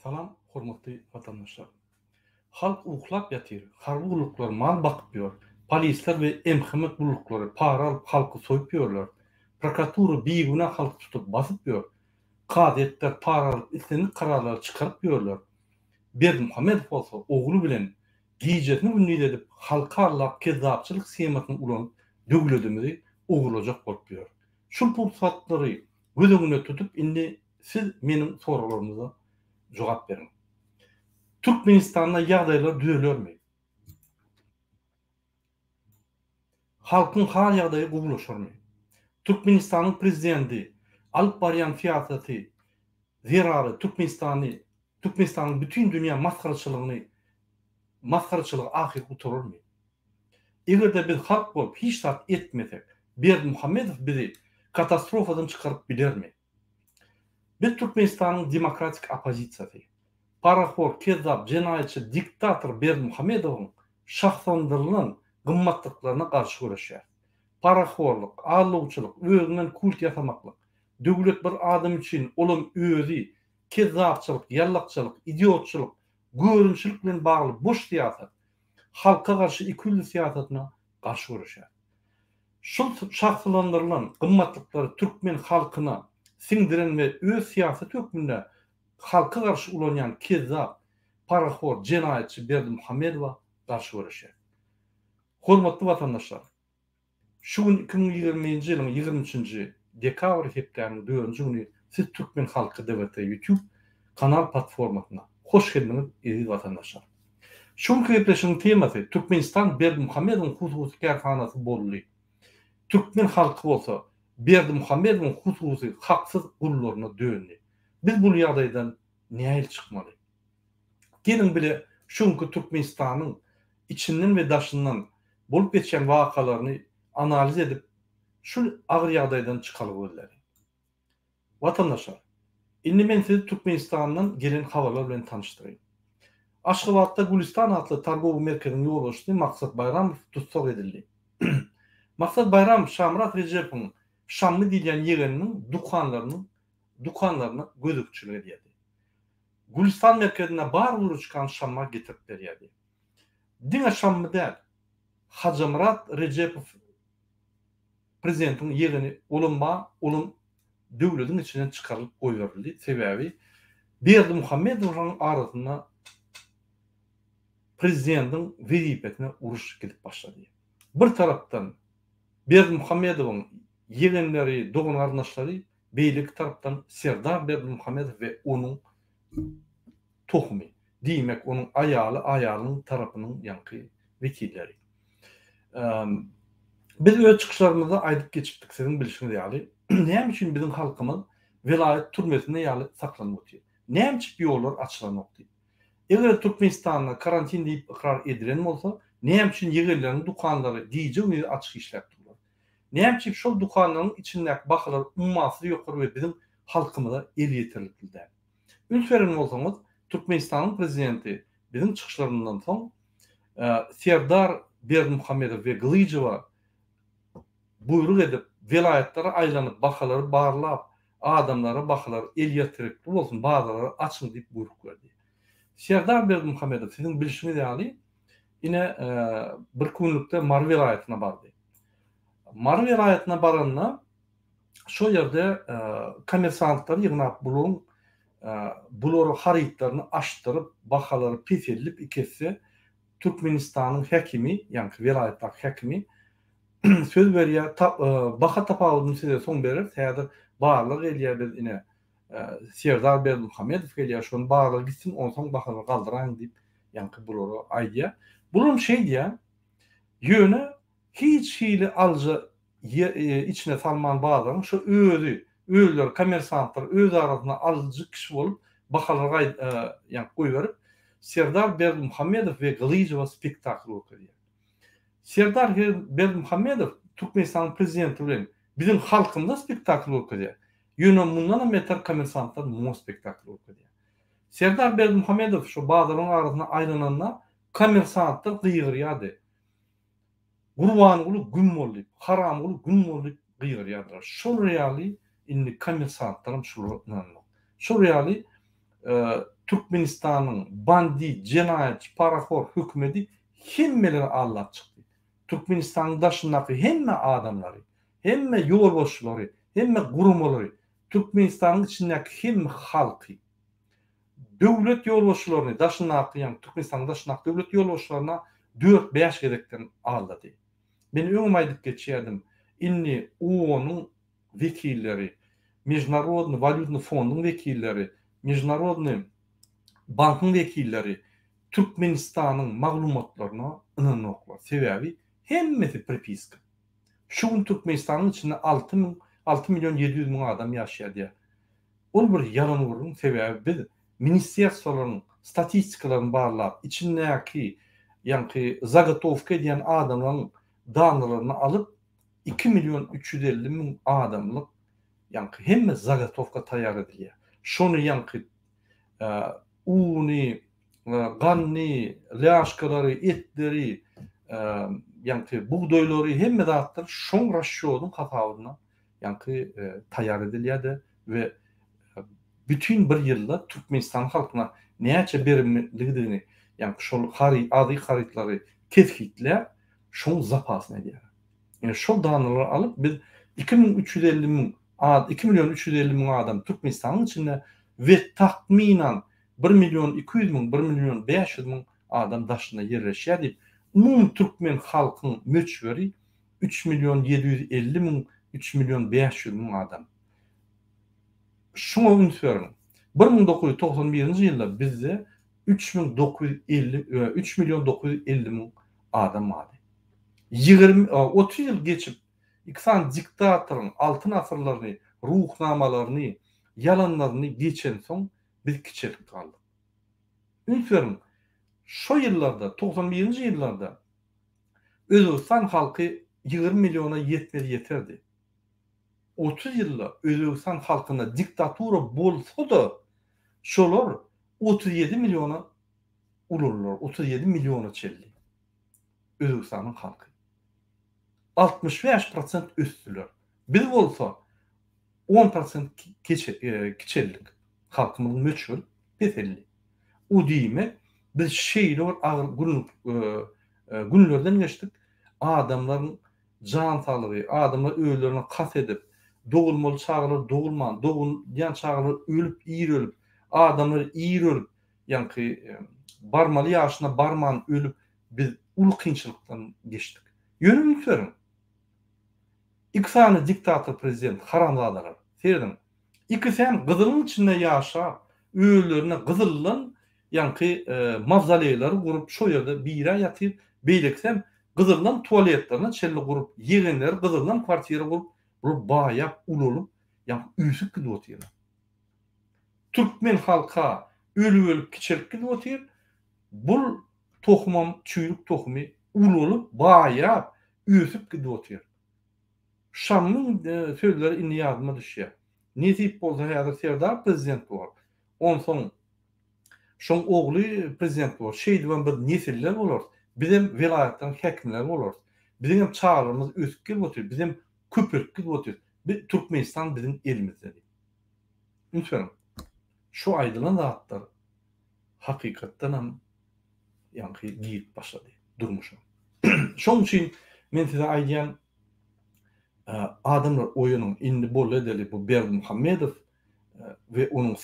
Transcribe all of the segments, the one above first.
Salam hormatly watandaşlar. Halk uklap ýatyr, harby gulluklar mal bakyp ýör, polisler we MHM gulluklary para alyp halky soýup ýörler, prokuratura bigünä halky tutup basyp ýör, kazyýetler para alyp islendik kararlary çykaryp ýörler. Berdimuhamedow bolsa ogly bilen gijesini gündiz edip halky aldap kezzapçylyk shemasyny ulanyp döwledimizi ogurlajak bolup ýör. Şul pursatlary göz öňünde tutup indi siz meniň soraglarymyza jogap beriň. Türkmenistanda ýagdaýlar düzelermi? Halkyň hal-ýagdaýy gowulaşarmy? Türkmenistanyň prezidenti alyp barýan syýasaty zerarly Türkmenistany Türkmenistanyň bütin dünýä masgaraçylygyny masgaraçylygy ahyry gutararmy? Eger-de biz halk bolup hiç zat etmesek, Berdimuhamedow bizi katastrofadan çykaryp bilermi? Biz Türkmenistanyň demokratik oppozisiýasy. Parahor, kezzap, jenaýatçy, diktator Berdimuhamedowyň şahslandyrylan gymmatlyklaryna garşy göreşýäris. Parahorlyk, aldawçylyk, özüňden kult ýasamaklyk, döwlet bir adam üçin, olam özi, kezzapçylyk, ýallakçylyk, idiotçylyk, görümçilik bilen bagly boş syýasat, halka garşy ikiýüzli syýasatyna garşy göreşýär. Şul şahsylandyrylan gymmatlyklary türkmen halkyna siňdiren we öz syýasaty hökmünde halka garşy ulanýan kezzap, parahor, jenaýatçy Berdimuhamedowa garşy göreşýär. Hormatly watandaşlar! Şu gün 2020-nji ýylyň 23-nji dekabr hepdäniň dördünji güni siz Türkmen halky DVT YouTube kanal platformasyna hoş geldiňiz eziz watandaşlar. Şu günki gepleşigiň temasy Türkmenistan Berdimuhamedowyň hususy kärhanasy boldy. Türkmen halky bolsa Berdimuhamedowyň hususy haksyz gullaryna döndi. Biz bul ýagdaýdan nähili çykmaly? Geliň bile şu günki Türkmenistanyň içinden we daşyndan bolup geçýän wakalaryny analiz edip, şu agyr ýagdaýdan çykalga gözläliň. Watandaşlar, indi men sizi Türkmenistandan gelen habarlar bilen tanyşdyraýyn. Aşgabatda Gülistan atly targowy merkeziň ýolbaşçysy Maksat Baýramow tussag edildi. Maksat Baýramow Şamyrat Rejepowyň Şammy diýilýän ýegeniniň dükanlarynyň dükanlaryna gözegçilik edýärdi. Gülistan merkezinde bar wyrujkany Şamma getirip berýärdi. Diňe Şammy däl, Hajamyrat Rejepow prezidentiň ýegeni olam bar, olam döwlediň içinden çykarylyp goýberildi. Sebäbi Berdimuhamedowlaryň arasynda prezidentiň wezipesine uruş gidip başlady. Bir tarapdan Berdimuhamedowyň ýegenleri, dogan-garyndaşlary, beýleki tarapdan Serdar Berdimuhamedow we onuň tohumy, diýmek, onuň aýaly, aýalynyň tarapynyň ýaňky wekilleri. Biz öz çykyşlarymyzda aýdyp geçipdik, siziň bilşiňiz ýaly, näme üçin biziň halkymyz welaýat türmesinde ýaly saklanyp otyr? Näme üçin ýollar açylanok diýip. Eger Türkmenistanda karantin diýip ykrar edilen bolsa, näme üçin ýegenleriň dükanlary gije-gündiz açyk işläp durlar? Näme üçin şol dükanlaryň içindäki bahalar ummasyz ýokary we biziň halkymyza elýeterlikli däl? Üns beren bolsaňyz, Türkmenistanyň prezidenti biziň çykyşlarymyzdan soň Serdar Berdimuhamedow we Gylyjowa buýruk edip, welaýatlara aýlanyp, bahalary barlap, adamlara bahalar elýeterlikli bolsun, bazarlary açyň diýip buýruk berdi. Serdar Berdimuhamedow siziň bilşiňiz ýaly, ine, birki günlükde Mary welaýatyna bardy. Mary welaýatyna baranda, şo ýerde kommersantlary ýygnap bularyň bulary harytlaryny açdyryp bahalary peseldip iki esse Türkmenistanyň häkimi ýaňky welaýatdaky häkimi söz berýär baha tapawudyny size soň bereris häzir barlag gelýär biz ine Serdar Berdimuhamedow gelýär şony barlag gitsin onsoň bahalary galdyraýyň diýip ýaňky bulara aýdýar bulam şeýdýär ýöne hiç hili alyja içine salman bazaryň şo özi özleri kommersantlar öz arasynda alyjy kişi bolup bahalary ýaňky goýberip Serdar Berdimuhamedow we Gylyjowa spektakl görkezýär. Serdar Berdimuhamedow Türkmenistanyň prezidenti bilen biziň halkymyza spektakl görkezýär. Ýöne mundanam beter kommersantlar muňa spektakl görkezýär. Serdar Berdimuhamedow şo bazaryň arasynda aýlananda kommersantlar gygyrýardy. Gurbanguly güm bol diýip, Haramguly güm bol diýip gygyrýardylar. Şol ýaly indi kommersantlaram şulara ynanmak. Şol ýaly. Türkmenistanyň bandit, jenaýatçy, parahor hökümedi hemmeleri aldap çykdy. Türkmenistanyň daşyndaky hemme adamlary, hemme ýolbaşçylary, hemme guramalary, Türkmenistanyň içindäki hemme halky, döwlet ýolbaşçylaryny daşyndaky, ýagny Türkmenistanyň daşyndaky döwlet ýolbaşçylaryna dört-bäş gezekden aldady. Men öňem aýdyp geçýärdim, indi OON-yň wekilleri, Mežnarodnyý walýutnyý fonduň wekilleri, Mežnarodnyý bankyň wekilleri Türkmenistanyň maglumatlaryna ynanoklar. Sebäbi hemmesi pripiska. Şu gün Türkmenistanyň içinde 6 müň, 6 million 700 müň adam ýaşaýar diýýär. Ol bir ýalan gürrüň, sebäbi biz ministerstwolaryň statistikalaryny barlap, içindäki ýaňky zagotowka edýän adamlaryň danalaryny alyp, 2 million 350 müň adamlyk ýaňky hemme zagotowka taýýar edilýär. Şony ýaňky uny, ganny, lýaşkalary, etleri, ýaňky bugdaýlary hemme zatlar şoň rasçýodyň hasabyna ýaňky taýýar edilýär-de we bütin bir ýylda Türkmenistan halkyna näçe berilmelidigini ýaňky şol azyk harytlary kesgitläp, şoň zapasyny edýärler. Ýöne şol danalary alyp biz 2350 müň 2 million 350 müň adam Türkmenistanyň içinde we takmynan 1 million 200 müň, 1 million 500 müň adam daşynda ýerleşýär diýip, umumy türkmen halkyň möçberi 3 million 750 müň, 3 million 500 müň adam. Şuňa üns beriň. 1991-nji ýylda bizde 3950, 3 million 950 müň adam bardy. 20, 30 ýyl geçip, iki sany diktatoryň altyn asyrlaryny, ruhnamalaryny, ýalanlaryny geçensoň biz kiçelip galdyk. Üns beriň, şo ýyllarda, 91-nji ýyllarda Özbegistan halky 20 milliona ýetmez ýeterdi. 30 ýylda Özbegistan halkynda diktatura bolsa-da, şolar 37 milliona ulaldylar, 37 milliona çenli Özbegistanyň halky. 65 prosent ösdüler. Biz bolsa 10 prosent kiçeldik. Halkymyzyň möçberi peseldi. O diýmek, biz şeýle bir agyr günlerden geçdik. Adamlaryň jan saglygy, adamlar özlerine kast edip, dogulmaly çagalar dogulman, dogulýan çagalar ölüp, ir ölüp, adamlar ir ölüp, ýaňky barmaly ýaşyna barman ölüp, biz uly kynçylykdan geçdik. Ýöne üns beriň, iki sany diktator prezident, haramzadalar, serediň, ikisem gyzylyň içinde ýaşap, özlerine gyzyldan ýaňky mawzoleýleri gurup, şo ýerde biri-ä ýatyr, beýlekisem gyzyldan tualetlerine çenli gurup, ýegenleri gyzyldan kwartira gurup, bular baýap, ulalyp, ýaňky üýsüp gidip otyrlar. Türkmen halka ölüp-ölüp kiçelip gidip otyr, bul tohumam çüýrük tohumy ulalyp, baýap, ösüp gidip otyr. Şamyň sözleri indi ýadyma düşýär. Nesip bolsa häzir Serdar prezident bolar. Onsoň şoň ogly prezident bolar. Şeýdibem biz nesiller bolarys. Bizem welaýatlaryň häkimleri bolarys. Biziňem çagalarymyz ösüp gelip otyr. Bizem köpelip gidip otyrys. Bi Türkmenistan biziň elimizde diýip. Üns beriň. Şu aýdylan zatlar hakykatdanam ýaňky girip başlady durmuşa. Şonuň üçin men size aýdýan adamlar oýanyň indi boldy edeli bu Berdimuhamedow we onuň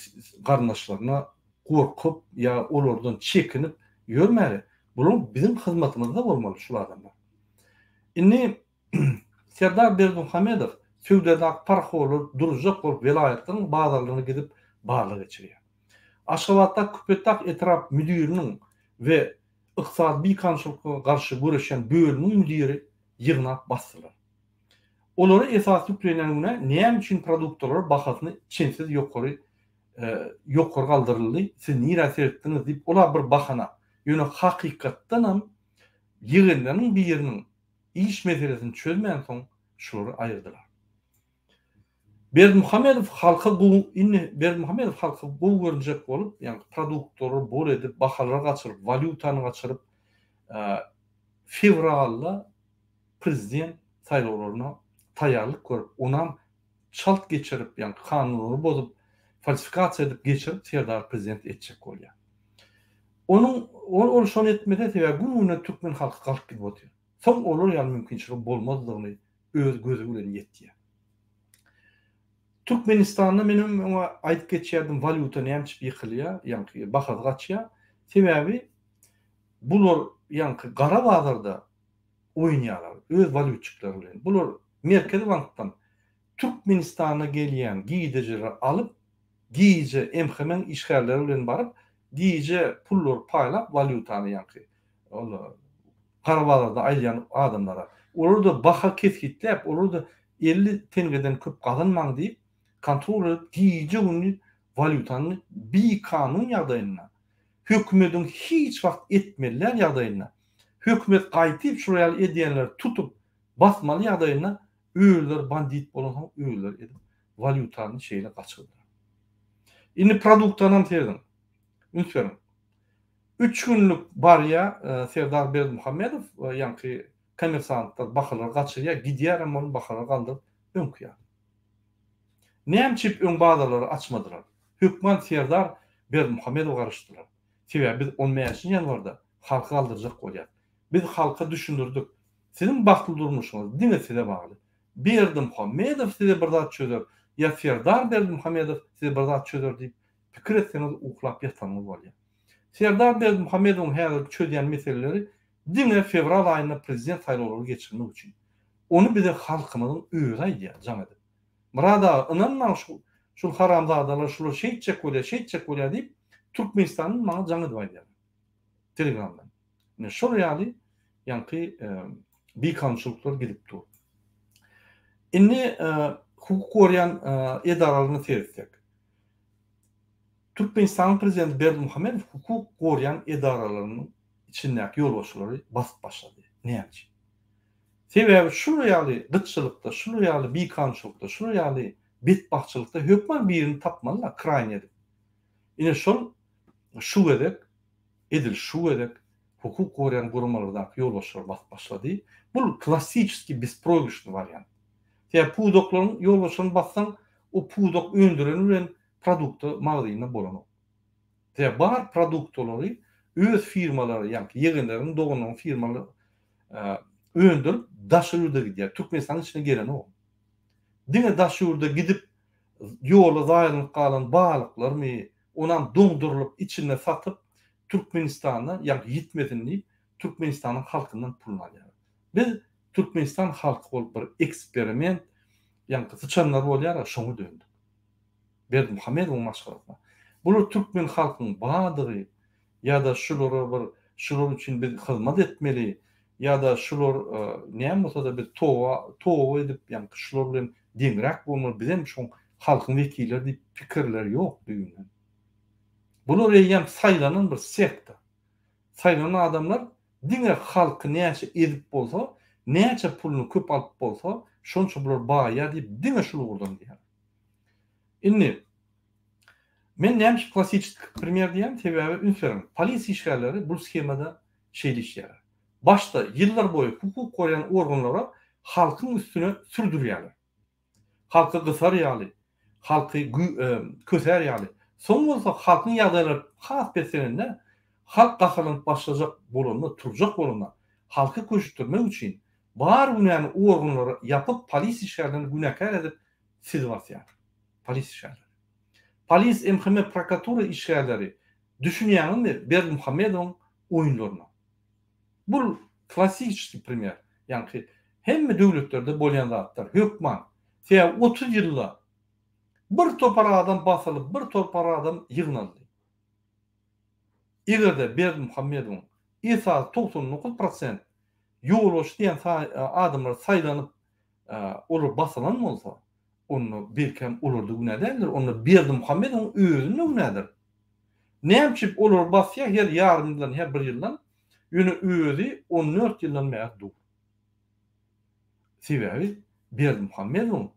garyndaşlaryna gorkup ýa olardan çekinip ýörmäli. Bular biziň hyzmatymyzda bolmaly şul adamlar. Indi Serdar Berdimuhamedow söwdadaky parahorlary duruzjak bolup welaýatlaryň bazarlaryna gidip barlag geçirýär. Aşgabatdaky Köpetdag etrap müdiriniň we ykdysady bikanunçylyklara garşy göreşýän bölümiň müdiri ýygnap basdylar. Olara esasy ýüklenýän günä näme üçin produktalara bahasyny çensiz ýokary ýokary galdyryldy, siz nirä seretdiňiz diýip ola bir bahana. Ýöne hakykatdanam ýegenleriniň biriniň iş meselesini çözmänsoň şulary aýyrdylar. Berdimuhamedow halka gowy indi Berdimuhamedow halka gowy görünjek bolup, ýagny produktlary bol edip, bahalary gaçyryp, walýutany gaçyryp, fewralda prezident saýlawlaryna taýýarlyk görüp, onam çalt geçirip, ýagny kanunlary bozup, Falsifikasiýa edip geçirip Serdar prezident etjek bolýar. Onuň ol ol şony etmese sebäbi gün günden türkmen halky galyp gidip otyr. Soň olar ýaly mümkinçiligiň bolmazdygyny öz gözi bilen ýetýär. Türkmenistanda men hem öňe aýdyp geçýärdim walýuta nämçip ýykylýar, ýaňky bahasy gaçýar. Sebäbi bular ýaňky gara bazarda oýnaýarlar öz walýutçikleri bilen. Bular Merkezi bankdan Türkmenistana gelýän girdejileri alyp gije MHM-iň işgärleri bilen baryp gije pullary paýlap walýutany ýaňky ol gara bazarda aýlaýan adamlara olar-da baha kesgitläp olar-da 50 teňňeden köp gazanmaň diýip kontrol edip gije-gündiz walýutany bikanun ýagdaýynda hökümediň hiç wagt etmeli däl ýagdaýynda hökümet gaýtyp şular ýaly edýänleri tutup basmaly ýagdaýynda özleri bandit bolansoň özleri edip walýutany şeýle gaçyrdylar. Indi produktanam serediň. Üns beriň. Üç günlük barýa Serdar Berdimuhamedow ýaňky kommersantlar bahalary gaçyrýar, gidýärem ol bahalary galdyryp öňki ýaly. Näme üçin öň bazarlary açmadylar? Hökman Serdar Berdimuhamedowa garaşdylar. Sebäbi biz on bäşinji ýanwarda halky galdyrjak bolýas. Biz halka düşündirdik. Siziň bagtly durmuşyňyz diňe size bagly. Berdimuhamedow size bir zat çözer ýa Serdar Berdimuhamedow size bir zat çözer diýip pikir etseňiz uklap ýatanyňyz bolýar. Serdar Berdimuhamedowyň häzirki çözýän meseleleri diňe fewral aýynda prezident saýlawlary geçirmek üçin. Ony bize halkymyzyň özi aýdýar jaň edip. Myrat aga ynanmaň şu şul haramzadalar şular şeýtjek bolýar şeýtjek bolýar diýip Türkmenistandan maňa jaň edip aýdýarlar. Telegramdan. Ine şol ýaly ýaňky bikanunçylyklar gidip dur. Indi hukuk gorýan edaralaryna seretsek. Türkmenistanyň prezidenti Berdimuhamedow hukuk gorýan edaralarynyň içindäki ýolbaşçylary basyp başlady. Näme üçin? Sebäbi şular ýaly gytçylykda, şular ýaly bikanunçylykda, şular ýaly betbagtçylykda hökman birini tapmaly-da, kraýny edip. Ine şol şu gezek Edil şu gezek hukuk goraýan guramalardaky ýolbaşçylar basyp başlady. Bul klassiçeskiý besproýgryşnyý wariant. Sebäbi pudaklaryň ýolbaşçylaryny bassaň, o pudak öndüreni bilen produkta magazynda bolanok. Sebäbi bar produktalary öz firmalary, ýaňky ýegenleriň, doganlaryň firmalary öndürip daşary ýurda gidýär. Türkmenistanyň içine gelenok. Diňe daş ýurda gidip ýola zaýalanyp galan balyklarmy, Onam doňdurylyp içinde satyp Türkmenistanda ýagny ýitmesin diýip Türkmenistanyň halkyndan puluny alýarlar. Biz Türkmenistan halky bolup bir eksperiment ýaňky syçanlar bolýara şoňa döndük. Berdimuhamedowyň maşgalasyna. Bular türkmen halkyň badygy ýa-da şulara bir şular üçin biz hyzmat etmeli ýa-da şular näme bolsada biz toba toba edip ýaňky şular bilen deňräk bolmaly bizem şoň halkyň wekilleri diýip pikirleri ýok düýbünden. Bular eýýäm saýlanan bir sekta. Saýlanan adamlar diňe halky näçe ezip bolsa, näçe puluny köp alyp bolsa, şonça bular baýar diýip diňe şul ugurdan gidýärler. Indi men näme üçin klassiçeskiý primer diýýän, sebäbi üns beriň, polisiýa işgärleri bul shemada şeýle işleýärler. Başda ýyllar boýy hukuk goraýan organlara halkyň üstüne sürdürýärler. Halky gysar ýaly, halky kösär ýaly. Soň bolsa halkyň ýagdaýlary has peselende, halk gaharlanyp başlajak bolanda, turjak bolanda, halky köşüşdirmek üçin bar günäni organlara ýapyp polis işgärlerini günäkär edip sizi basýar. Polis işgärleri. Polis, MHM, prokuratura işgärleri düşünýäňizmi Berdimuhamedowyň oýunlaryna? Bul klassiçeskiý primer. Ýaňky hemme döwletlerde bolýan zatlar hökman. Sebäbi 30 ýylda bir topar adam basylyp, bir topar adam ýygnaldy. Eger-de Berdimuhamedowyň esasy 99 prosent ýolbaşçy diýen adamlar saýlanyp, olar basylan bolsa, onda belkäm olarda günä däldir, onda Berdimuhamedowyň özünde günädir. Näme üçin olar basýar her ýarym ýyldan, her bir ýyldan, ýöne özi on dört ýyldan bäri dur. Sebäbi Berdimuhamedowyň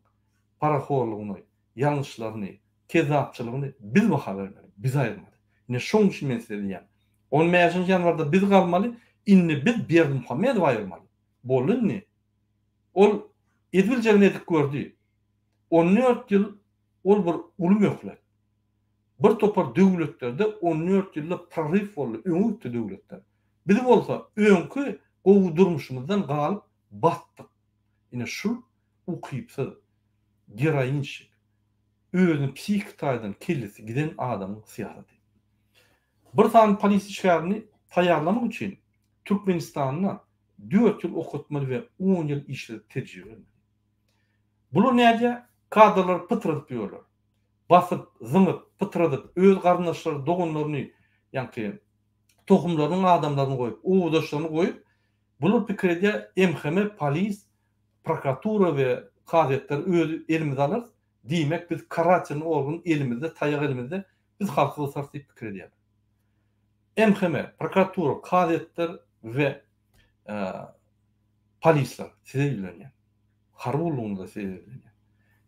parahorlugyny, ýalňyşlaryny, kezzapçylygyny biz baha bermeli, biz aýyrmaly. Ine şoň üçin men size diýýän. On bäşinji ýanwarda biz galmaly, indi biz Berdimuhamedowy aýyrmaly. Boldy indi. Ol edibiljegini edip gördi. On dört ýyl ol bir uly möhlet. Bir topar döwletlerde 14 ýylda proryw boldy, öňe gitdi döwletler. Biz bolsa öňki gowy durmuşymyzdan galyp batdyk. Ine şul ukypsyz, geroinşik, özüni psihiki taýdan kellesi giden adamyň syýasaty. Bir sany polis işgärini taýýarlamak üçin Türkmenistanda dört ýyl okatmaly we on ýyl işledip tejribe bermeli. Bular nädýär? Kadrlary pytradyp ýörler. Basyp, zyňyp, pytradyp, öz garyndaşlary, doganlaryny, ýaňky tohumlarynyň adamlaryny goýup, obadaşlaryny goýup, bular pikir edýär, MHM, polis, prokuratura we kazyýetleri öz elimize alarys, diýmek biz karatelnyý organ elimizde, taýak elimizde, biz halky gysarys diýip pikir edýärler. MHM, prokuratura, kazyýetler we polisler size ýüzlenýär. Harby gullugynda size ýüzlenýär.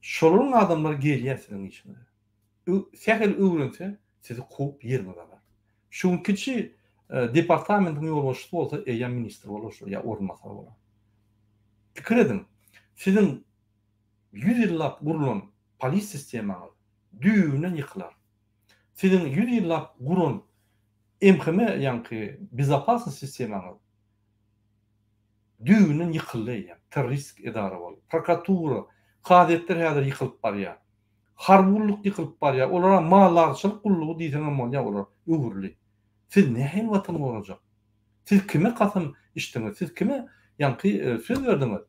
Şolaryň adamlary gelýär siziň işiňize. Sähel öwrense sizi kowup ýeriňize alar. Şu gün kiçi departamentiň ýolbaşçysy bolsa eýýäm ministr bolar şol ýa orunbasary bolar. Pikir ediň, siziň ýüz ýyllap gurlan polis sistemaňyz düýbünden ýykylar. Siziň ýüz ýyllap guran MHM ýaňky bezopasnost sistemaňyz düýbünden ýykyldy eýýäm. Terroristik edara boldy. Prokuratura, kazyýetler häzir ýykylyp barýar. Harby gulluk ýykylyp barýar. Olara maldarçylyk gullugy diýseňem bolýar olar öwrüldi. Siz nähili watany gorajak? Siz kime kasam içdiňiz? Siz kime ýaňky söz berdiňiz?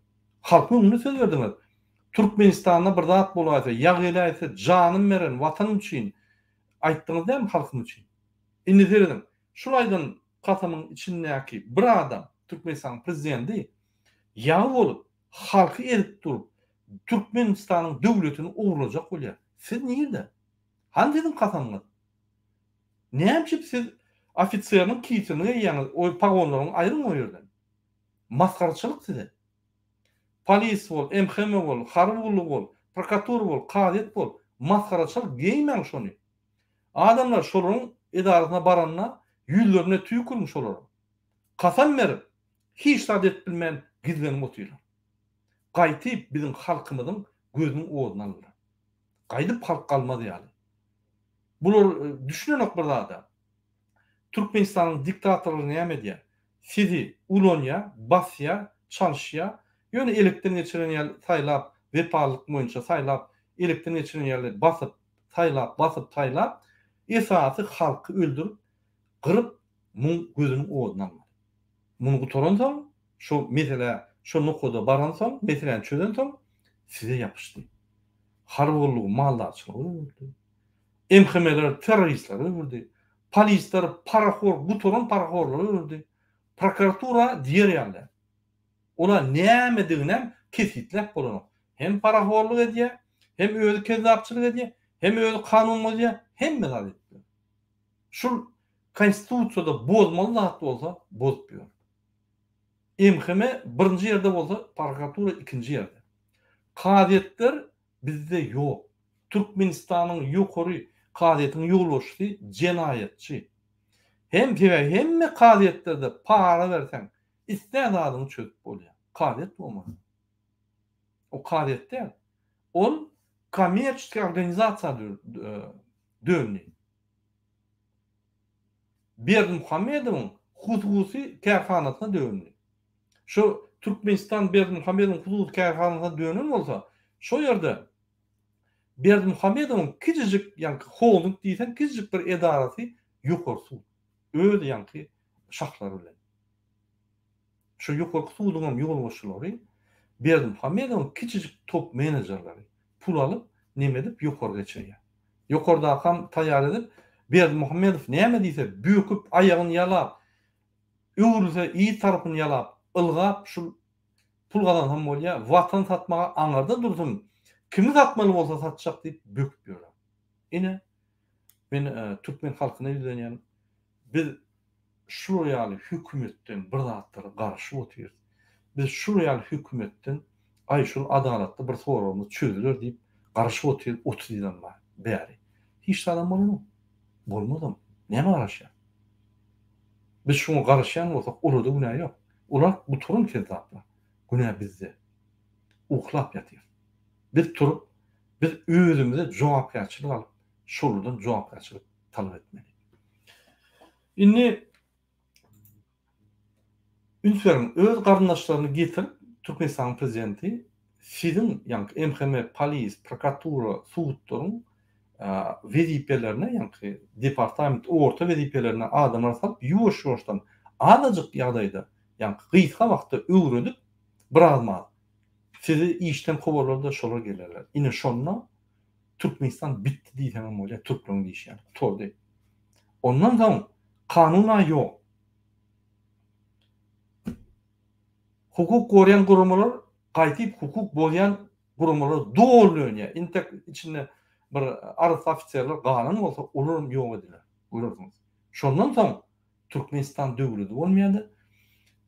Halkyň öňünde söz berdiňiz. Türkmenistanda bir zat bolaýsa, ýag geläýse janym bererin watanym üçin aýtdyňyz dälmi halkym üçin? Indi serediň, şul aýdan kasamyň içindäki bir adam Türkmenistanyň prezidenti ýagy bolup halky ezip durup Türkmenistanyň döwletini ogurlajak bolýar. Siz nirde? Hany siziň kasamyňyz? Näme üçin siz ofiseriniň kitilini geýýäňiz, o pagonlaryňy aýryň o ýerden. Masgaraçylyk size. Polis bol, MHM bol, harby gulluk bol, prokuratura bol, kazyýet bol, masgaraçylyk geýmäň şony. Adamlar şolaryň edarasyna baranda ýüzlerine tüýküriň şolaryň. Kasam berip, hiç zat edip bilmän gizlenip otyrlar. Gaýtyp biziň halkymyzyň gözüniň oduny aldylar. Gaýdyp halk galmaz ýaly. Bular düşünenok bir zada. Türkmenistanyň diktatorlary näme edýär? Sizi ulanýar, basýar, çalyşýar. Ýöne elekden geçiren ýaly saýlap, wepalylyk boýunça saýlap, elekden geçiren ýaly basyp, saýlap, basyp, saýlap, esasy halky öldürip, gyryp, muň gözüniň oduny almaly. Muny gutaransoň, şo meselä, şo nokada baransoň, meseläni çözensoň, size ýapyşdy. Harby gullugy maldarçylyga öwürdi. MHM-leri terroristlere öwürdi. Polisleri parahor, gutaran parahorlara öwürdi. Prokuratura diýer ýaly däl. Ola nämediginem kesgitläp bolanok. Hem parahorlyk edýär, hem özi kezzapçylyk edýär, hem özi kanun bozýar, hemme zat edip ýör. Şul konstitusiýada bozmaly zat bolsa bozup ýör. MHM birinji ýerde bolsa prokuratura ikinji ýerde. Kazyýetler bizde ýok. Türkmenistanyň ýokary kazyýetiniň ýolbaşçysy jenaýatçy. Hem sebäbi hemme kazyýetlerde para berseň islän zadyňy çözüp bolýar. Kazyýet bolmasa. O kazyýet däl. Ol kommerçeskiý organizasiýa döndi. Berdimuhamedowyň hususy kärhanasyna döndi. Şu Türkmenistan Berdimuhamedowyň hususy kärhanasyna dönen bolsa, şo ýerde Berdimuhamedowyň kiçijik ýaňky holding diýseň kiçijik bir edarasy ýokary sud. Öz ýaňky şahlary bilen. Şu ýokarky suduňam ýolbaşçylary Berdimuhamedowyň kiçijik top menejerleri. Pul alyp, neme edip ýokary geçirýär. Ýokardakam taýýar edip, Berdimuhamedow näme diýse, böküp, aýagyny ýalap, öwrülse yz tarapyny ýalap, ylgap şul pul gazansam bolýar, watan satmaga aňyrda dursun, kimi satmaly bolsa satjak diýip böküp ýörer. Ine, men türkmen halkyna ýüzlenýän, biz şular ýaly hökümetden bir zatlara garaşyp otyrys. Biz şular ýaly hökümetden aý şul adalatly bir soragymyz çözüler diýip garaşyp otyrys 30 ýyldan bäri. Hiç zadam bolanok. Bolmazam. Nämä garaşýas? Biz şuňa garaşýan bolsak olarda günä ýok. Olar gutaran kezzaplar. Günä bizde. Uklap ýatyrys. Biz turup, biz özümize jogapkärçilik alyp. şolardan jogapkärçilik talap etmeli. Indi üns beriň, öz garyndaşlaryny getirip Türkmenistanyň prezidenti siziň ýaňky MHM, polis, prokuratura, sudlaryň wezipelerine ýaňky departament orta wezipelerine adamlar salyp ýuwaş-ýuwaşdan azajyk ýagdaýda ýaňky gysga wagtda öwredip biraz-maz sizi işden kowarlar-da şolar gelerler. Ine şonda Türkmenistan bitdi diýseňem bolýar türkleriň diýşi ýaly gutardy. Ondan soň kanun-a ýok. Hukuk goraýan guramalar gaýtyp hukuk bozýan guramalar doly dönýär. Intek içinde bir arassa ofiserler galan bolsa olaram ýok ediler. Görersiňiz. Şondan soň Türkmenistan döwledi bolmaýar-da,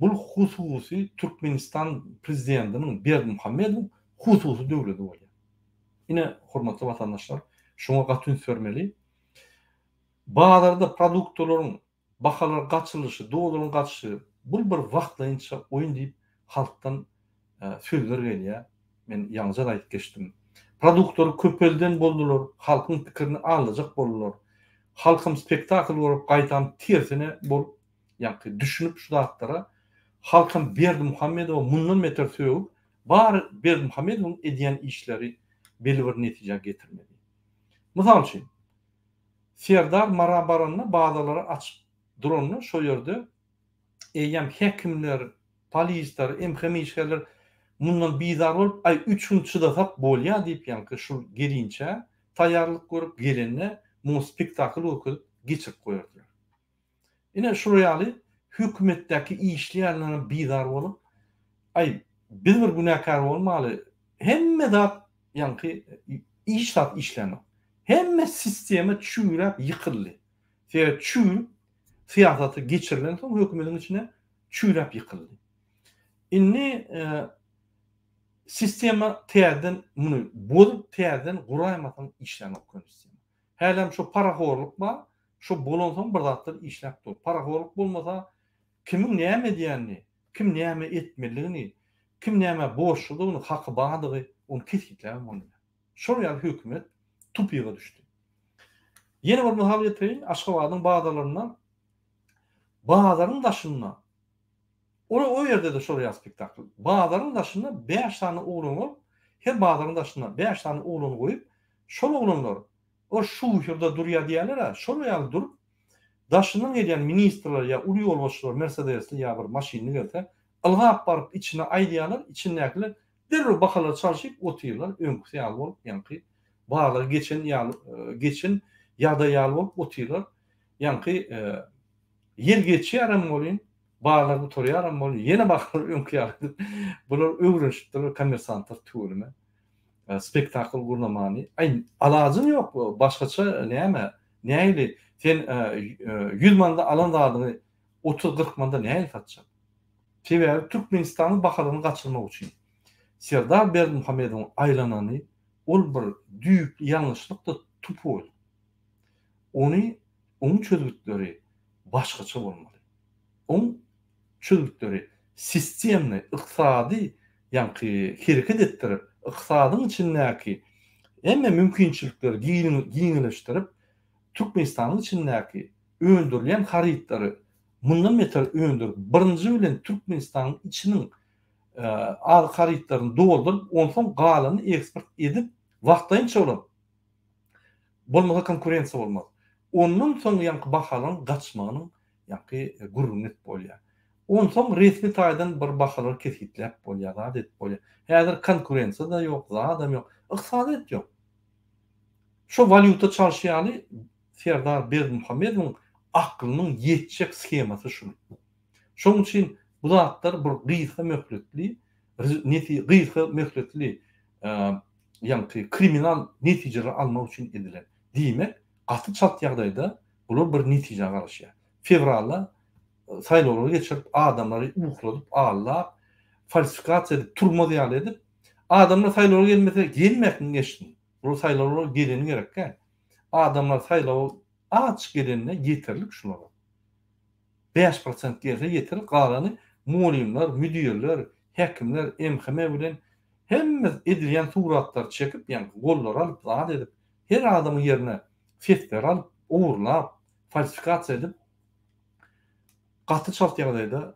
bul hususy Türkmenistan prezidentiniň Berdimuhamedowyň hususy döwledi bolýar. Ine, hormatly watandaşlar, şuňa gaty üns bermeli. Bazarda produktalaryň bahalary gaçyrylyşy, dollaryň gaçyşy, bul bir wagtlaýynça oýun diýip halkdan sözler gelýär. Men ýaňyja-da aýdyp geçdim. Produktlary köpelden boldular, halkyň pikirini aldajak boldular. Halkam spektakl görüp, gaýtam tersine bolup, ýaňky düşünip şu zatlara, halkam Berdimuhamedowa mundan beter sögüp, bary Berdimuhamedowyň edýän işleri belli bir netijä getirmedi. Mysal üçin, Serdar Mara baranda bazarlary açyp duranda şo ýerde eýýäm häkimler, polisler, MHM işgärler mundan bizar bolup, aý üç gün çydasak bolýa diýip ýaňky şul gelinçä taýýarlyk görüp gelende muňa spektakl görkezip geçirip goýardylar. Ine şular ýaly hökümetdäki işleýänlerem bizar bolup, aý biz bir günäkär bolmaly, hemme zat ýaňky hiç zat işlänok. Hemme sistema çüýräp ýykyldy. Sebäbi çüýrüp syýasaty geçirilensoň hökümetiň içine çüýräp ýykyldy. Indi sistema täzeden muny bozup täzeden guraýmasaň işlänok köne sistema. Hälem şo parahorluk bar, şo bolansoň bir zatlar işläp dur. Parahorluk bolmasa kimiň näme edýänini, kim näme etmelidigini, kim nämä borçludygyny, haky bardygy ony kesgitläbem bolmaýar. Şol ýaly hökümet tupyga düşdi. Ýene bir mysal getireýin, Aşgabadyň bazarlarynda bazaryň daşynda o o ýerde-de şol ýaly spektakl. Bazaryň daşynda bäş sany oglan bolup, her bazaryň daşynda bäş sany oglany goýup, şol oglanlar o şuhyrda durýar diýýärler-ä, şol ýaly durup, daşyndan gelýän ministrler ýa uly ýolbaşçylar mersedesli ýa bir maşynly gelse, ylgap baryp içine aýdýarlar, içindäkiler Derrew bahalary çalşyp otyrlar, öňküsi ýaly bolup, ýaňky barlygy geçen ýaly, geçen ýagdaý ýaly bolup otyrlar. Ýaňky ýel geçýärem welin, barlag gutarýaram welin, ýene bahalar öňki ýaly edip, bular öwrenişipdirler kommersantlar tüweleme spektakl gurnamany. Aý, alajyň ýok, başgaça näme, nähili, sen ýüz manada alan zadyňy otuz-kyrk manada nähili satjak? Sebäbi Türkmenistanyň bahalaryny gaçyrmak üçin Serdar Berdimuhamedowyň aýlanany ol bir düýpli ýalňyşlykdy tupoý. Ony oň çözgütleri başgaça bolmaly. Oň çözgütleri sistemny ykdysady ýaňky hereket etdirip ykdysadyň içindäki hemme mümkinçilikleri giňeleşdirip Türkmenistanyň içindäki öndürilýän harytlary mundan beter öndürip, birinji bilen Türkmenistanyň içiniň azyk harytlaryny dolduryp, onsoň galanyny eksport edip, wagtlaýynça bolar. Bolmasa konkurensiýa bolmaz. Ondan soň ýaňky bahalaryň gaçmagynyň ýaňky gürrüňini edip bolýar. Onsoň resmi taýdan bir bahalary kesgitläp bolýar, zat edip bolýar. Häzir konkurensiýa-da ýok, zadam ýok, ykdysadyýet ýok. Şo walýuta çalşy ýaly Serdar Berdimuhamedowyň aklynyň ýetjek shemasy şul. Şonuň üçin bu zatlar bir gysga möhletli gysga möhletli ýaňky kriminal netijeleri almak üçin edilen. Diýmek, gaty çalt ýagdaýda bular bir netijä garaşýar. Fewralda saýlawlary geçirip, adamlary ukladyp, aldap, falsifikasiýa edip, turmaz ýaly edip, adamlar saýlawlara gelmese, gelmesin geçsin. Bular saýlawlara geleni gerek däl. Adamlar saýlawa aç gelende ýeterlik şulara. 5% gelse ýeterlik, galany mugallymlar, müdirler, häkimler, MHM bilen hemme edilýän suratlary çekip, ýaňky gollary alyp, zat edip, her adamyň ýerine. Sesleri alyp, ogurlap, falsifikasiýa edip, gaty çalt ýagdaýda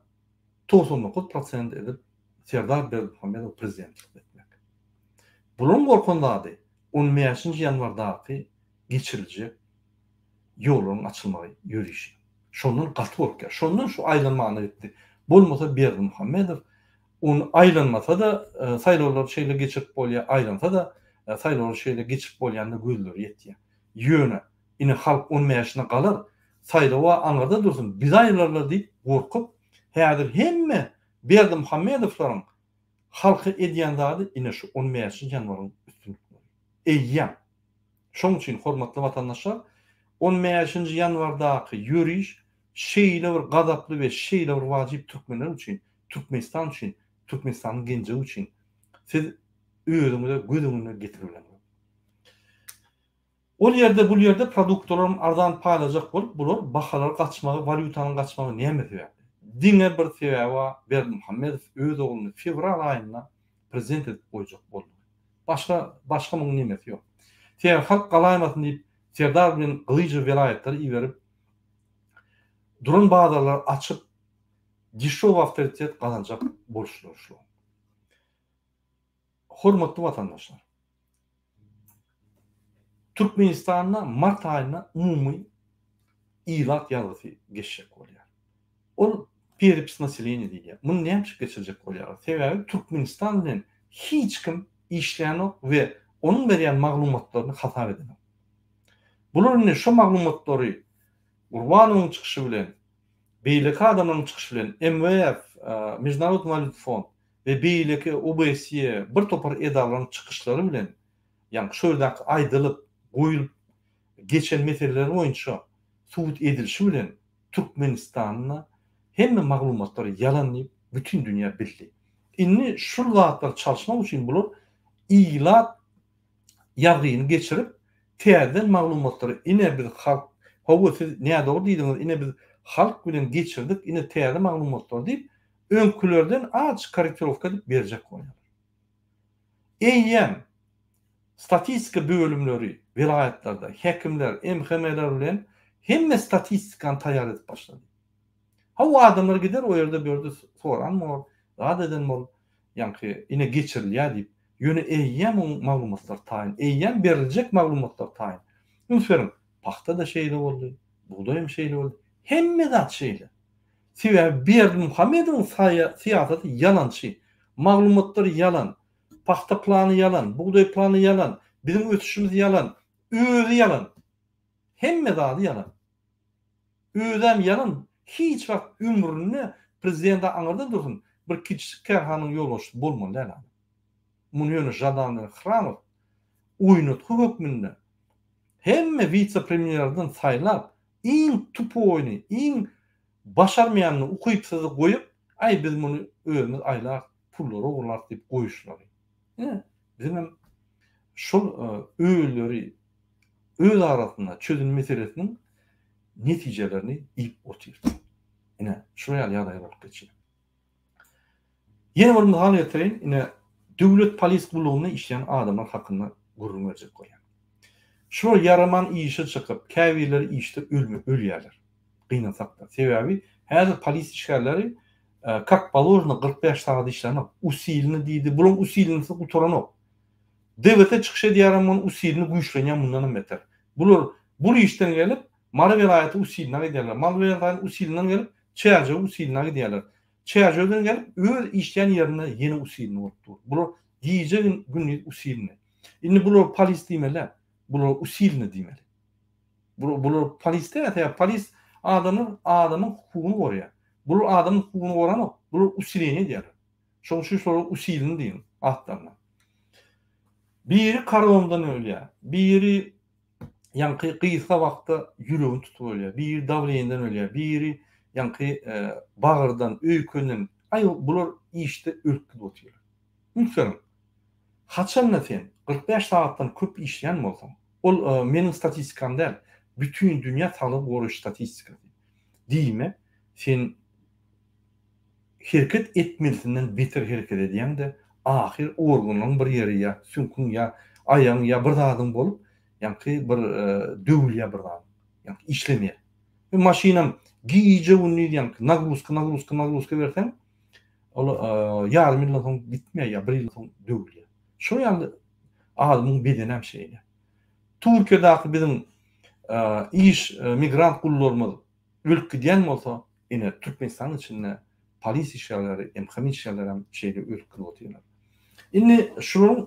99 prosent edip Serdar Berdimuhamedow prezidentlik etmek. Bularyň gorkan zady on bäşinji ýanwardaky geçiriljek ýollaryň açylmagy ýörişi. Şondan gaty gorkýar. Şondan şu aýlanmagyna gitdi. Bolmasa Berdimuhamedow ony aýlanmasa-da saýlawlary şeýle geçirip bolýar, aýlansa-da saýlawlary şeýle geçirip bolýanyna gözleri ýetýär. Ýöne ine halk on bäşine galar, saýlaw-a aňyrda dursun, bizi aýlarlar diýip gorkup, häzir hemme Berdimuhamedowlaryň halka edýän zady ine şu on bäşinji ýanwaryň üstünlikleri. Eýýäm. Şoň üçin hormatly watandaşlar, on bäşinji ýanwardaky ýöriş şeýle bir gazaply we şeýle bir wajyp türkmenler üçin, Türkmenistan üçin, Türkmenistanyň geljegi üçin siz özüňize göz öňüne getiribileňiz. Ol ýerde bul ýerde produktalaram arzan paýlajak bolup bular bahalary gaçmagy walýutanyň gaçmagy näme sebäpli? Diňe bir sebäbi bar Berdimuhamedow öz ogluny fewral aýynda prezident edip goýjak boldugy. Başga başga muň nemesi ýok. Sebäbi halk galaýmasyn diýip Serdar bilen Gylyjow welaýatlara iberip duran bazarlary açyp dişowy awtoritet gazanjak boluşlary şulaň. Hormatly watandaşlar! Türkmenistanda mart aýynda umumy ilat ýazgysy geçjek bolýar. Ol perepis naseleniýa diýilýär. Muny näme üçin geçirjek bolýarlar? Sebäbi Türkmenistan bilen hiç kim işlänok we onuň berýän maglumatlaryny hasap edenok. Bular indi şo maglumatlary Gurbanowyň çykyşy bilen, beýleki adamlaryň çykyşy bilen, MWF, Mejdunarodnyý walýutnyý fond, we beýleki OBSE bir topar edaralaryň çykyşlary bilen, ýagny şu ýerdäki aýdylyp, goýulyp geçen meseleler boýunça subut edilişi bilen Türkmenistanda hemme maglumatlar ýalan diýip bütin dünýä bildi. Indi şul zatlary çalyşmak üçin bular ilat ýazgyny geçirip täzeden maglumatlary ine biz halk hawa siz nädogry diýdiňiz ine biz halk bilen geçirdik ine täze maglumatlar diýip öňkülerden azajyk korrektirowka edip berjek bolýarlar. Eýýäm statistika bölümleri welaýatlarda, häkimler, MHM-ler bilen hemme statistikany taýýar edip başlady. Hawa adamlar gider o ýerde bu ýerde soran bor, zat eden bor, ýaňky ine geçirilýär diýip. Ýöne eýýäm oň maglumatlary taýyn, eýýäm beriljek maglumatlar taýyn. Üns beriň, pagta-da şeýle boldy, bugdaýam şeýle boldy, hemme zat şeýle. Sebäbi Berdimuhamedowyň syýasaty ýalançy. Maglumatlary ýalan. Pagta plany ýalan, bugdaý plany ýalan, biziň ösüşimiz ýalan, özi ýalan. Hemme zady ýalan. Özem ýalan, hiç wagt ömründe prezident aňyrda dursun, bir kiçijik kärhananyň ýolbaşçysy bolmaly däl adam. Muny ýöne Žadan bilen Hramow oýnatgy hökmünde hemme wise-premýerlerden saýlap, iň tupoýyny, iň başarmaýanyny, ukypsyzy goýup, aý biz muny özümiz aýlarys, pullary ogurlarys diýip goýuşlary. Ine, biziňem şol özleri öz arasynda çözün meselesiniň netijelerini iýip otyrys. Ine, şular ýaly ýagdaýlar bolup geçýär. Ýene bir mysal getireýin, ine, döwlet polis gullugynda işleýän adamlar hakynda gürrüň berjek bolýan. Şular ýaraman işe çykyp, käbirleri işde ölme, ölýärler. Gynansak-da. Sebäbi häzir polis işgärleri kak položeno 45 sagat işlänok. Usilini diýdi, bulaň usilinisi gutaranok. DWT çykyş edýärem muny usilini güýçlenýär mundanam beter. Bular bul işden gelip Mary welaýaty usiline gidýärler. Mary welaýaty usilinden gelip Çärjew usiline gidýärler. Çärjewden gelip öz işleýän ýerinde ýene usilini bolup dur. Bular gije gündiz usilini. Indi bular polis diýmeli däl. Bular usilini diýmeli. Bular bular polis däl, sebäbi polis adamlar adamyň hukugyny goraýar. Bular adamyň hukugyny goranok. Bular usileniýe edýärler. Şonuň üçin şolara usilini diýiň atlaryna. Biri korondan ölýär. Biri ýaňky gysga wagtda ýüregini tutup ölýär, biri dawleniýeden ölýär, biri ýaňky bagyrdan, öýkenden, aý bular işde ölüp gidip otyrlar. Üns beriň, haçanda sen 45 sagatdan köp işleýän bolsaň, ol meniň statistikam däl, bütin dünýä saglygy goraýyş statistikasy, diýmek, sen Hereket etmelisinden beter hereket edýäň-de, ahyr organlaryň bir ýeri ýa süňküň ýa aýagyň ýa bir zadyň bolup, Ýaňky bir döwülýär bir zat. Ýaňky işlemeýär. Bir maşynam gije-gündiz ýaňky nagruzka, nagruzka, nagruzka berseň, ol ýarym ýyldan soň gitmeýär ýa bir ýyldan soň döwülýär. Şol ýaly adamyň bedenem şeýle. Türkiýedäki biziň iş migrant gullarymyz ölüp gidýän bolsa, ine Türkmenistanyň içinde polis işgärleri, MHM işgärleri hem şeýle ölüp gidip otyrlar. Indi şularyň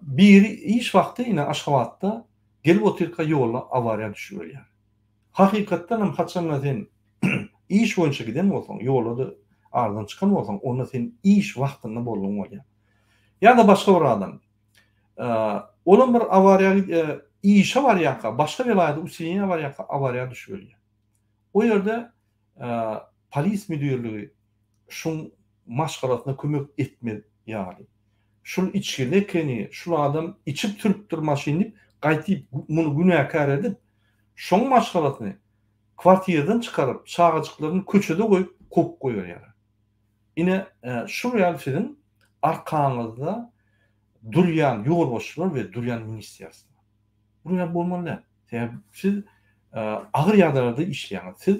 biri iş wagty ine Aşgabatda gelip otyrka ýolda awariýa düşüp ölýär. Hakykatdan hem haçanda sen iş boýunça giden bolsaň, ýolda-da aradan çykan bolsaň, onda sen iş wagtynda bolduň bolýar. Ýa-da başga bir adam, olam bir awariýa işe barýarka, başga welaýata usileniýä barýarka awariýa düşüp ölýär. O ýerde polis müdirligi şuň maşgalasyna kömek etmez ýaly. Şul içgili ekeni, şul adam içip sürüpdir maşyn diýip, gaýtyp muny günäkär edip, şoň maşgalasyny kwartiradan çykaryp, çagajyklaryny köçede goýup, kowup goýberýärler. Ine, şul ýaly siziň arkaňyzda durýan ýolbaşçylar we durýan ministerstwo. Bular ýaly bolmaly däl. Sebäbi siz agyr ýagdaýlarda işleýäňiz. Siz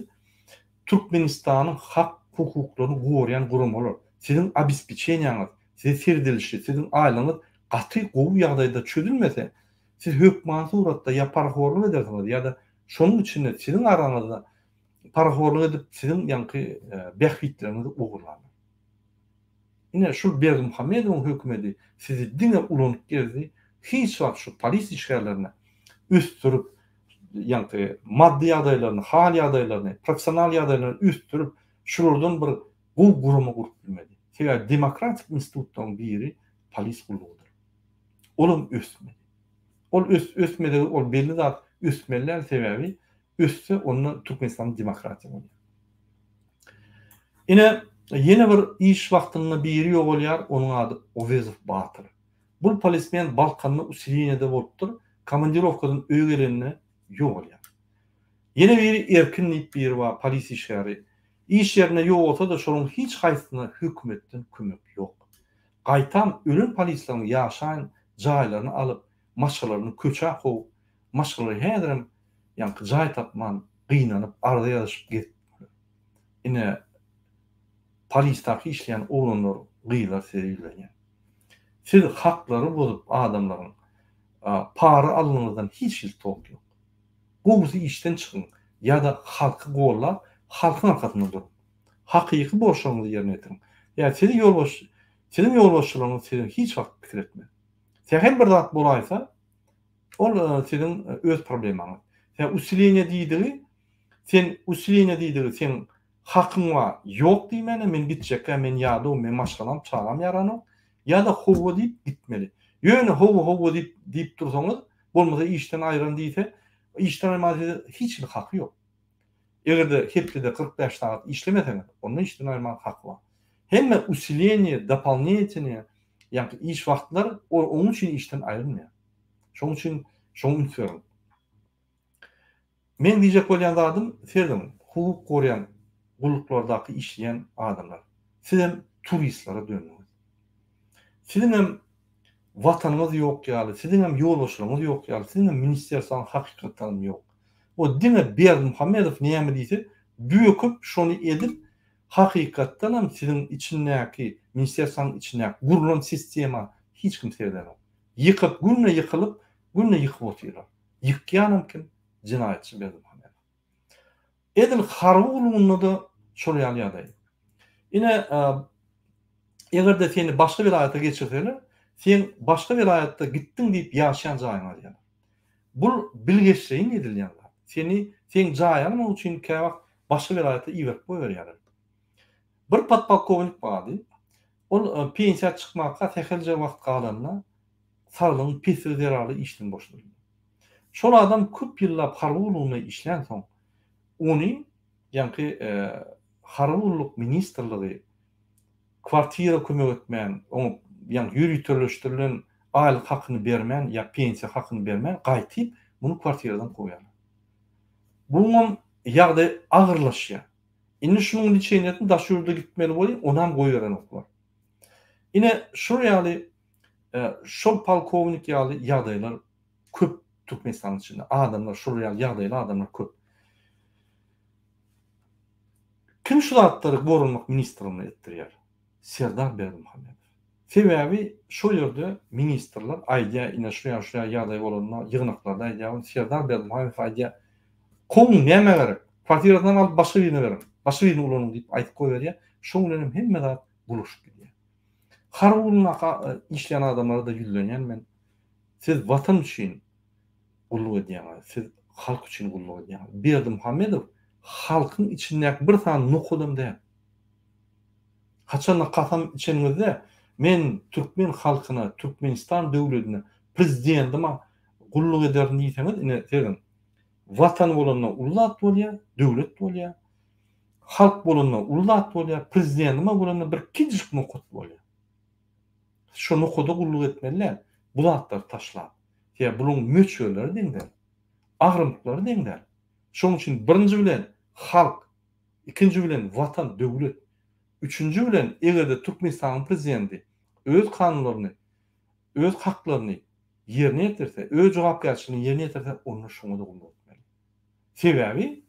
Türkmenistanyň hak hukuklaryny goraýan guramalar. Siziň obespeçeniýaňyz, size seredilişi, siziň aýlygyňyz gaty gowy ýagdaýda çözülmese, siz hökmany suratda ýa parahorlyk edersiňiz ýa-da şonuň içinde siziň araňyzda parahorlyk edip siziň ýaňky bähbitleriňizi ogurlarlar. Ine şul Berdimuhamedowyň hökümedi sizi diňe ulanyp gezdi, hiç wagt şu polis işgärlerini ösdürip, ýaňky maddy ýagdaýlaryny, hal ýagdaýlaryny, professional ýagdaýlaryny ösdürip, şulardan bir gowy gurama gurup bilmedi. Sebäbi demokratik institutlaryň biri polis gullugydyr. Olam ösmedi. Ol ös ösmedigi ol belli zat ösmeli däl sebäbi össe onda Türkmenistanda demokratiýa bolýar. Ine ýene bir iş wagtynda biri ýogalýar onuň ady Owezow Batyr. Bul polismen Balkanda usileniýede bolupdyr komandirowkadan öýe gelende ýogalýar. Ýene biri Erkin diýip biri bar polis işgäri. Iş ýerinde ýogalsa-da şolaryň hiç haýsysyna hökümetden kömek ýok. Gaýtam ölen polisleriň ýaşaýan jaýlaryny alyp, maşgalalaryny köçä kowup, maşgalalary häzirem ýaňky jaý tapman gynanyp, arza ýazyşyp gezip ýörler. Ine, polisdaky işleýän oglanlar, gyzlar size ýüzlenýär. Siz haklary bozup adamlaryň para alnyňyzdan hiç hili tok ýok. Gowusy işden çykyň ýa-da halky gollap, halkyň arkasynda duruň. Hakyky borçlaryňyzy ýerine ýetiriň. Ýa sizi ýolbaşçy siziň ýolbaşçylaryňyz sizi hiç wagt pikir etmez. Sähel bir zat bolaýsa, ol siziň öz problemaňyz. Sen usileniýe diýdigi, sen usileniýe diýdigi seň hakyň bar, ýok diýmäne men gitjekkä men ýadaw, men maşgalam, çagam ýaranok, ýa-da howwa diýip gitmeli. Ýöne howwa howwa diýip diýip dursaňyz, bolmasa işden aýyran diýse, işden aýyrmaga size hiç hili haky ýok. Eger-de hepdede 45 sagat işlemeseňiz, onda işden aýyrmaga haky bar. Hemme usileniýe, dopolnitelnyýe, ýagny iş wagtlar onuň üçin işden aýrylmaýar. Şonuň üçin şoňa üns beriň. Meň diýjek bolýan zadym, serediň, hukuk goraýan gulluklardaky işleýän adamlar, sizem turistlere döndüňiz. Siziňem watanyňyz ýok ýaly, siziňem ýolbaşçylaryňyz ýok ýaly, siziňem ministerstwaňyz hakykatdanam ýok. O diňe Berdimuhamedow näme diýse, böküp şony edip, hakykatdanam siziň içindäki, ministerstwanyň içindäki gurlan sistema hiç kim seredenok. Ýykyp, günde ýykylyp, günde ýykyp otyrlar. Ýykýanam kim? Jenaýatçy Berdimuhamedow. Edil harby gullugynda-da şol ýaly ýagdaý. Ine, eger-de seni başga welaýata geçirseler, sen başga welaýatda gitdiň diýip ýaşaýan jaýyňy alýarlar. Bul bilgeşleýin edilýän zat. Seni seň jaý almak üçin käwagt başga welaýata iberip goýberýärler. Bir podpolkownik bardy. Ol pensiýa çykmaka sähelje wagt galanda saglygyň pesligi zerarly işden boşadyldy. Şol adam köp ýyllap harby gullugynda işlänsoň, ony ýaňky Harby gulluk ministrligi kwartira kömek etmän, oňa ýaňky ýöriteleşdirilen aýlyk hakyny bermän ýa pensiýa hakyny bermän gaýtyp muny kwartiradan kowýarlar. Buňam ýagdaý agyrlaşýar. Indi şunuň liçeniýesini daş ýurda gitmeli bolýar, onam goýberenoklar. Ine şul ýaly şol polkownik ýaly ýagdaýlar. Köp Türkmenistanyň içinde adamlar şular ýaly ýagdaýly adamlar köp. Kim şu zatlary goranmak ministrligine etdirýär? Serdar Berdimuhamedow. Sebäbi şo ýerde ministrler aýdýar ine şu ýaly şu ýaly ýagdaý bolanda ýygnaklarda aýdýar ony Serdar Berdimuhamedow aýdýar kowuň nämä gerek kwartirasynam alyp başga birine beriň başga birini ulanyň diýip aýdyp goýberýär şoň bilenem hemme zat bulaşyp gidýär. Harby gullukda işleýän adamlara-da ýüzlenýän men siz watan üçin gulluk edýäňiz siz halk üçin gulluk edýäňiz Berdimuhamedow halkyň içindäki bir sany nokadam däl. Haçanda kasam içeniňizde men türkmen halkyna, Türkmenistan döwledine, prezidentime gulluk ederin diýseňiz, ine serediň, Watan bolanda uly zat bolýar, döwlet bolýar. Halk bolanda uly zat bolýar, prezidentime bolanda bir kiçijik nokat bolýar. Şo nokada gulluk etmeli däl, bu zatlary taşlap. Sebäbi bularyň möçberleri deň däl. Agramlyklary deň däl. Şonuň üçin birinji bilen halk, Ikinji bilen Watan, döwlet. Üçünji bilen eger-de Türkmenistanyň prezidenti öz kanunlaryny, öz haklaryny ýerine ýetirse, öz jogapkärçiligini ýerine ýetirse, onda şoňa-da gulluk etmeli. Sebäbi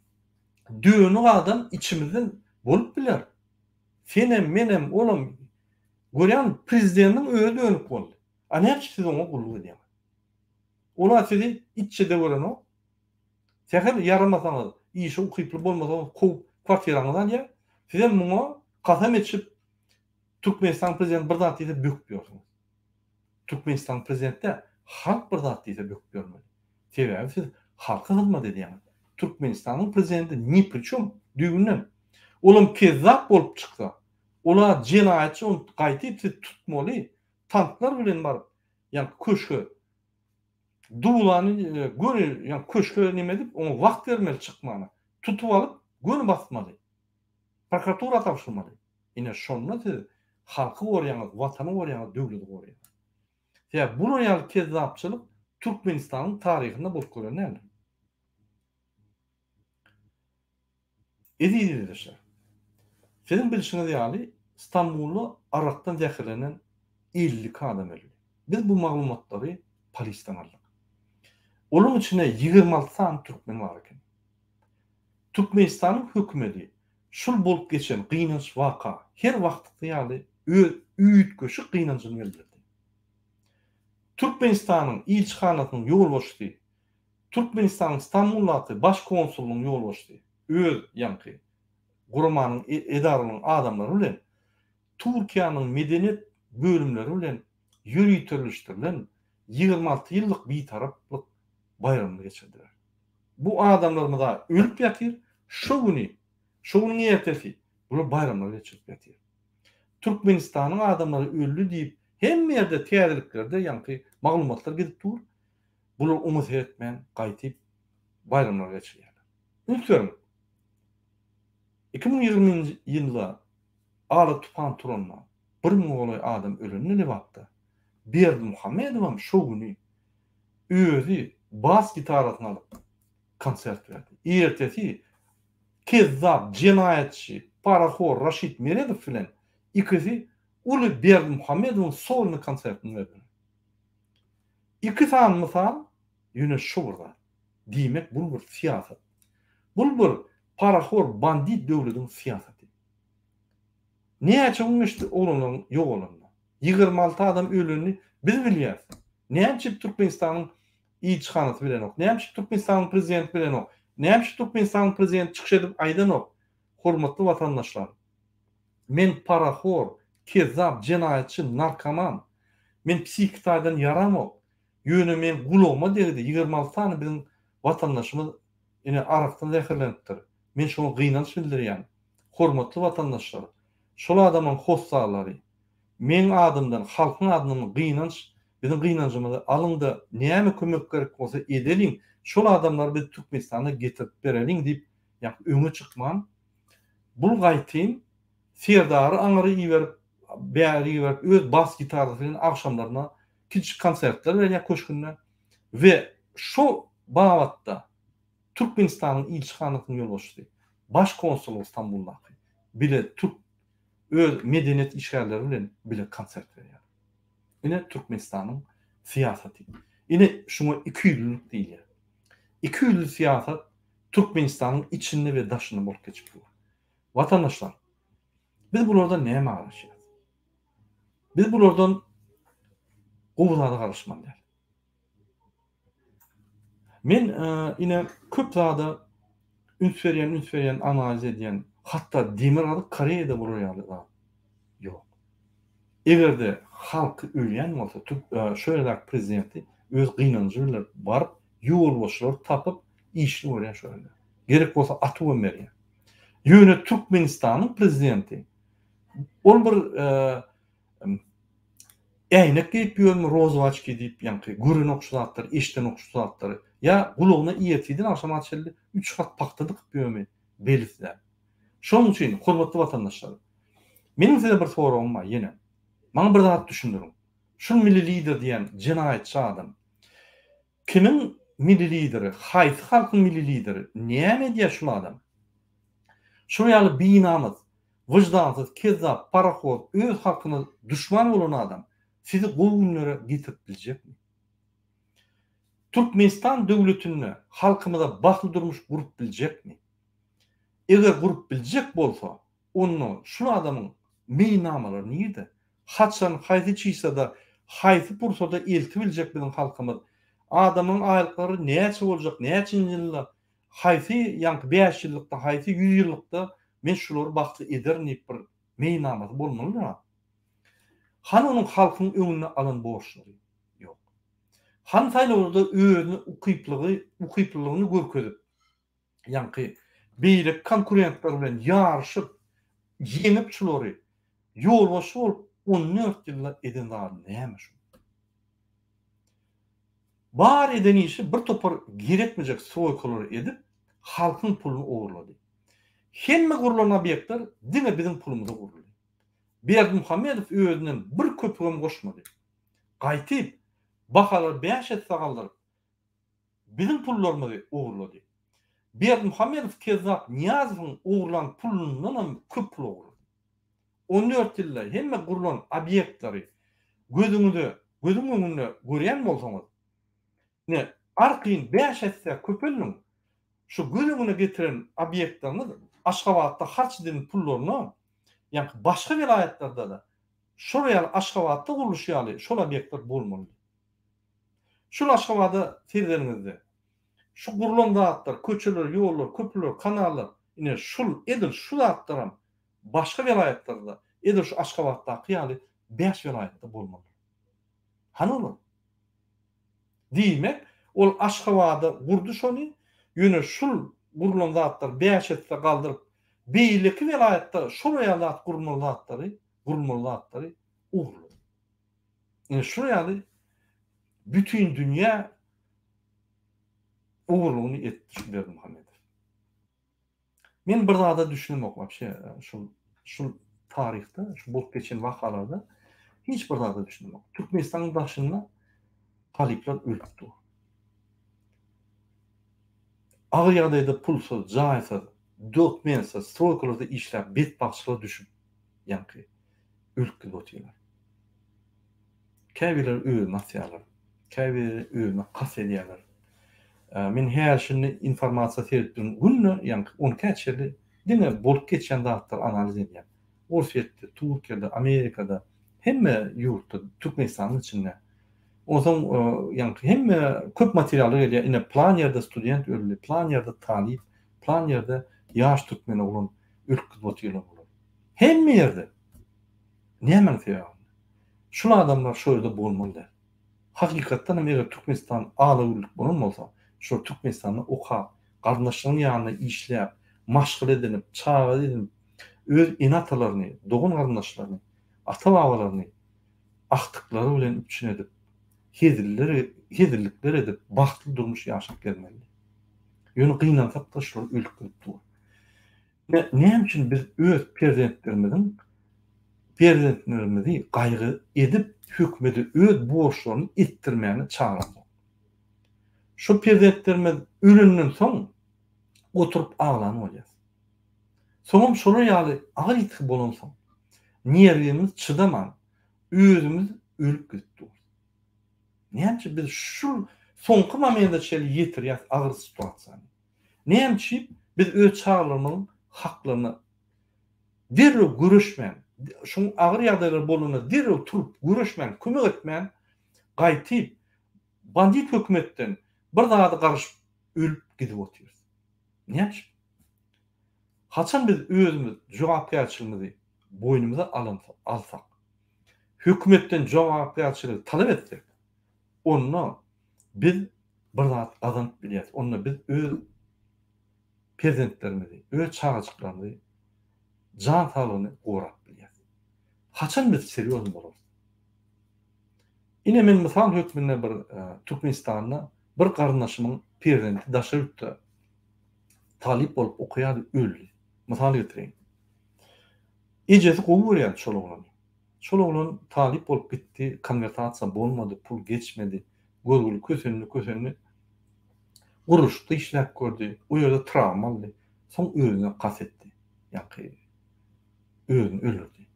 dönük adam içimizden bolup biler. Senem, menem, olam. Görýäňmi, prezidentiň özi dönük boldy. A näme üçin siz oňa gulluk edýäňiz? Ol-a sizi itçe-de görenok. Sähel ýaramasaňyz, işe ukyply bolmasaňyz kowup kwartiraňyzy alýar. Sizem muňa kasam içip Türkmenistanyň prezidenti bir zat diýse böküp ýörsüňiz. Türkmenistanyň prezidenti däl, halk bir zat diýse böküp ýörmeli. Sebäbi siz halka hyzmat edýäňiz. Türkmenistanyň prezidenti ni pri çom düýbünden. Olam kezzap bolup çyksa, ola jenaýatçy ony gaýtyp siz tutmaly, tanklar bilen baryp ýaňky köşge Dulany göni ýa köşge neme edip oňa wagt bermeli çykmana. Tutup alyp göni basmaly. Prokuratura tabşyrmaly. Ine şonda siz halky gorýaňyz, watany gorýaňyz, döwleti gorýaňyz. Sebäbi bular ýaly kezzapçylyk Türkmenistanyň taryhynda bolup gören däldir. Eziz ildeşler! Siziň bilşiňiz ýaly, Stambulda arakdan zäherlenen 52 adam öldi. Biz bu maglumatlary polisden aldyk. Olaryň içinde 26 sany türkmen bar eken. Türkmenistanyň hökümeti şul bolup geçen gynanç waka her wagtky ýaly öz üýtgeşik gynanjyny bildirdi. Türkmenistanyň ilçihanasynyň ýolbaşçysy Türkmenistanyň Stambuldaky Baş konsullygyň ýolbaşçysy öz ýaňky guramanyň edaralarynyň adamlary bilen Türkiýäniň medeniýet bölümleri bilen ýöriteleşdirilen 26 ýyllyk Bitaraplyk baýramyny geçirdiler. Bu adamlarymyz-a ölüp ýatyr, şo güni, şo günüň ertesi bular baýramlar geçirip ýatyr. Türkmenistanyň adamlary öldi diýip hemme ýerde täzeliklerde ýaňky maglumatlar gidip dur. Bular oňa seretmän gaýtyp baýramlar geçirýärler. Üns beriň! 2020-nji ýylda ala tupan turanda bir müňe golaý adam ölende Lebapda Berdimuhamedowam şo güni özi bas gitarasyny alyp konsert berdi. Ertesi kezzap, jenaýatçy, parahor Raşid Meredow bilen ikisi uly Berdimuhamedowyň solnyý konsertini berdiler. Iki sany mysal, ýöne şu bir zat. Diýmek bul bir syýasat. Bul bir parahor bandit döwlediň syýasaty. Näçe gün geçdi oglanlaryň ýogalanyna? 26 adam ölenini biz bilýäris. Näme üçin Türkmenistanyň ilçihanasy bilenok? Näme üçin Türkmenistanyň prezidenti bilenok? Näme üçin Türkmenistanyň prezidenti çykyş edip aýdanok? Hormatly watandaşlar, men parahor, kezzap, jenaýatçy, narkoman. Men psihiki taýdan ýaramok. Ýöne meň gulagyma degdi, 26 sany biziň watandaşymyz ine arakdan zäherlenipdir. Men şoňa gynanç bildirýän. Hormatly watandaşlar, şol adamyň hossarlary, meň adymdan, halkyň adyndan gynanç, biziň gynanjymyzy alyň-da, näme kömek gerek bolsa edeliň, şol adamlary biz Türkmenistana getirip bereliň diýip, ýa öňe çykman, bul gaýtyn Serdary aňyry iberip, bäri iberip, öz bas gitarasy bilen agşamlaryna kiçijik konsertler berýär köşgünde we şo babatda Türkmenistanyň ilçihanasynyň ýolbaşçysy, baş konsulygy Stambuldaky bile türk öz medeniýet işgärleri bilen bile konsert berýär. Ine Türkmenistanyň syýasaty. Ine, şuňa ikiýüzlülik diýilýär. Ikiýüzli syýasat Türkmenistanyň içinde we daşynda bolup geçip dur. Watandaşlar, biz bulardan nämä garaşýarys? Biz bulardan gowy zada garaşmaly däl. Men ine köp zada üns berýän, üns berýän, analiz edýän. Hatda Demirgazyk Koreýada bular ýaly zat ýok. Eger-de halky ölýän bolsa, şu ýerdäki prezidenti öz gynanjy bilen baryp, ýolbaşçylary tapyp, işini görýär şo ýerde. Gerek bolsa atybam berýär. Ýöne Türkmenistanyň prezidenti ol bir äýnek geýip ýörmi, rozowy oçki diýip, ýaňky görenok şu zatlary, eşidenok şu zatlary. Ýa gulagyna ertirden agşama çenli üç gat pagta dykyp ýörmi, belli däl. Şonuň üçin, hormatly watandaşlar, meniň size bir soragym bar ýene. Maňa bir zat düşündiriň. Şul milli lider diýen jenaýatçy adam kimiň milli lideri, haýsy halkyň milli lideri, näme edýär şul adam? Şul ýaly binamys, wyždansyz, kezzap, parahor, öz halkyna duşman bolan adam sizi gowy günlere getirip biljekmi? Türkmenistan döwletinde halkymyza bagtly durmuş gurup biljekmi? Eger gurup biljek bolsa, onda şul adamyň meýilnamalary nirde? Haçan, haýsy çisada, haýsy pursada elti biljek biziň halkymyz? Adamyň aýlyklary näçe boljak, näçinji ýylda, haýsy ýaňky bäş ýyllykda, haýsy ýüz ýyllykda men şulary bagtly ederin diýip bir meýilnamasy bolmalydyr-a. Hany onuň halkyň öňünde alan borçlary? Ýok. Hany saýlawlarda özüne ukyplygy, ukyplylygyny görkezip, ýaňky beýleki konkurentler bilen ýaryşyp, ýeňip şulary, ýolbaşçy bolup 14 ýylda eden zady näme şu? Bar eden işi bir topar gerekmejek stroýkalary edip, halkyň puluny ogurlady. Hemme gurlan obýektler diňe biziň pulumyza guruldy. Berdimuhamedow özünden bir köpügem goşmady. Gaýtyp, bahalary bäş esse galdyryp, Biziň pullarymyzy ogurlady. Berdimuhamedow kezzap Nyýazowyň ogurlan pulundanam köp pul ogurlady. On dört ýylda hemme gurlan obýektleri gözüňize, gözüň öňünde görýän bolsaňyz, ine, arkaýyn bäş esse köpeldiň, şu göz öňüne getiren obýektleriňiz Aşgabatda harç eden pullaryna, ýaňky başga welaýatlarda-da şol ýaly Aşgabatda gurluşy ýaly şol obýektler bolmalydy. Şul Aşgabada seredeniňizde, şu gurlan zatlar, köçeler, ýollar, köprüler, kanallar, ine şul, edil şu zatlaram başga welaýatlarda, edil şu Aşgabatdaky ýaly bäş welaýatda bolmaly. Hany olar? Diýmek, ol Aşgabada gurdy şony, ýöne şul gurlan zatlary bäş esse galdyryp, beýleki welaýatda şol ýaly zat gurulmaly zatlary, gurulmaly zatlary ogurlady. Ine şular ýaly bütin dünýä ogurlygyny etdi şu Berdimuhamedow. Men bir zada düşünemok wapşe şul şul taryhda şu bolup geçen wakalarda hiç bir zada düşünemok. Türkmenistanyň daşynda talyplar ölüp dur. Agyr ýagdaýda pulsuz, jaýsyz, dokumentsiz, stroýkalarda işläp betbagtçylyga düşüp ýaňky ölüp gidip otyrlar. Käbirleri özüni asýarlar. Käbirleri özüne kast edýärler. Men häli şindi informasiýa seredip durun. Günde ýaňky on ikä çenli diňe bolup geçýän zatlary analiz edýän. Orsýetde, Türkiýede, Amerikada, hemme ýurtda, Türkmenistanyň içinde. Onsoň ýaňky hemme köp materiallar gelýär. Ine plan ýerde student öldi, plan ýerde talyp, plan ýerde ýaş türkmen oglan ölüp gidip otyrlar bular. Hemme ýerde. Nämäň sebäbinde? Şul adamlar şo ýerde bolmaly däl. Hakykatdan hem eger Türkmenistan ala-güllük bolan bolsa, şol Türkmenistanda okap, garyndaşlaryň ýanynda işläp, maşgala edinip, çaga edinip, öz ene-atalaryny, dogan-garyndaşlaryny, ata-babalaryny agtyklary bilen üpjün edip, heziller, hezillikler edip, bagtly durmuş ýaşap gezmelidi. Ýöne gynansak-da şular ölüp gidip dur. Ine, näme üçin biz öz perzentlerimiziň perzentlerimizi gaýgy edip, hökümete öz borçlaryny etdirmäne çagyramzok. Şo perzentlerimiz ölenden soň oturyp aglan bolýas. Soňam şolar ýaly agyr ýitgi bolansoň, nerwimiz çydaman, özümiz ölüp gidip durus. Näme üçin biz şu soňky momente çenli ýetirýäs agyr situasiýany? Näme üçin biz öz çagalarymyzyň haklaryna derrew göreşmän, şuň agyr ýagdaýlar bolanda derrew turup göreşmän, kömek etmän, gaýtyp bandit hökümetden bir zady garyşyp ölüp gidip otyrys? Näme üçin? Haçan biz özümiz jogapkärçiligimizi boýnumyza alsak, hökümetden jogapkärçiligi talap etsek, onda biz bir zat gazanyp bilýäris. Onda biz öz perzentlerimizi, öz çagajyklarymyzy jan saglygyny gorap bilýäris. Haçan biz serýozny bolarys? Ine men mysal hökmünde bir Türkmenistanda bir garyndaşymyň perzenti daşary ýurtda talyp bolup okaýardy öldi. Mysal getireýin. Ejesi gowy görýärdi şol oglany. Şol oglan talyp bolup gitdi, konwertasiýa bolmady, pul geçmedi. Görgüli kösendi, kösendi. Gurluşykda işläp gördi. O ýerde trawma aldy. Soň özüne kast etdi. Ýaňky özüni öldürdi.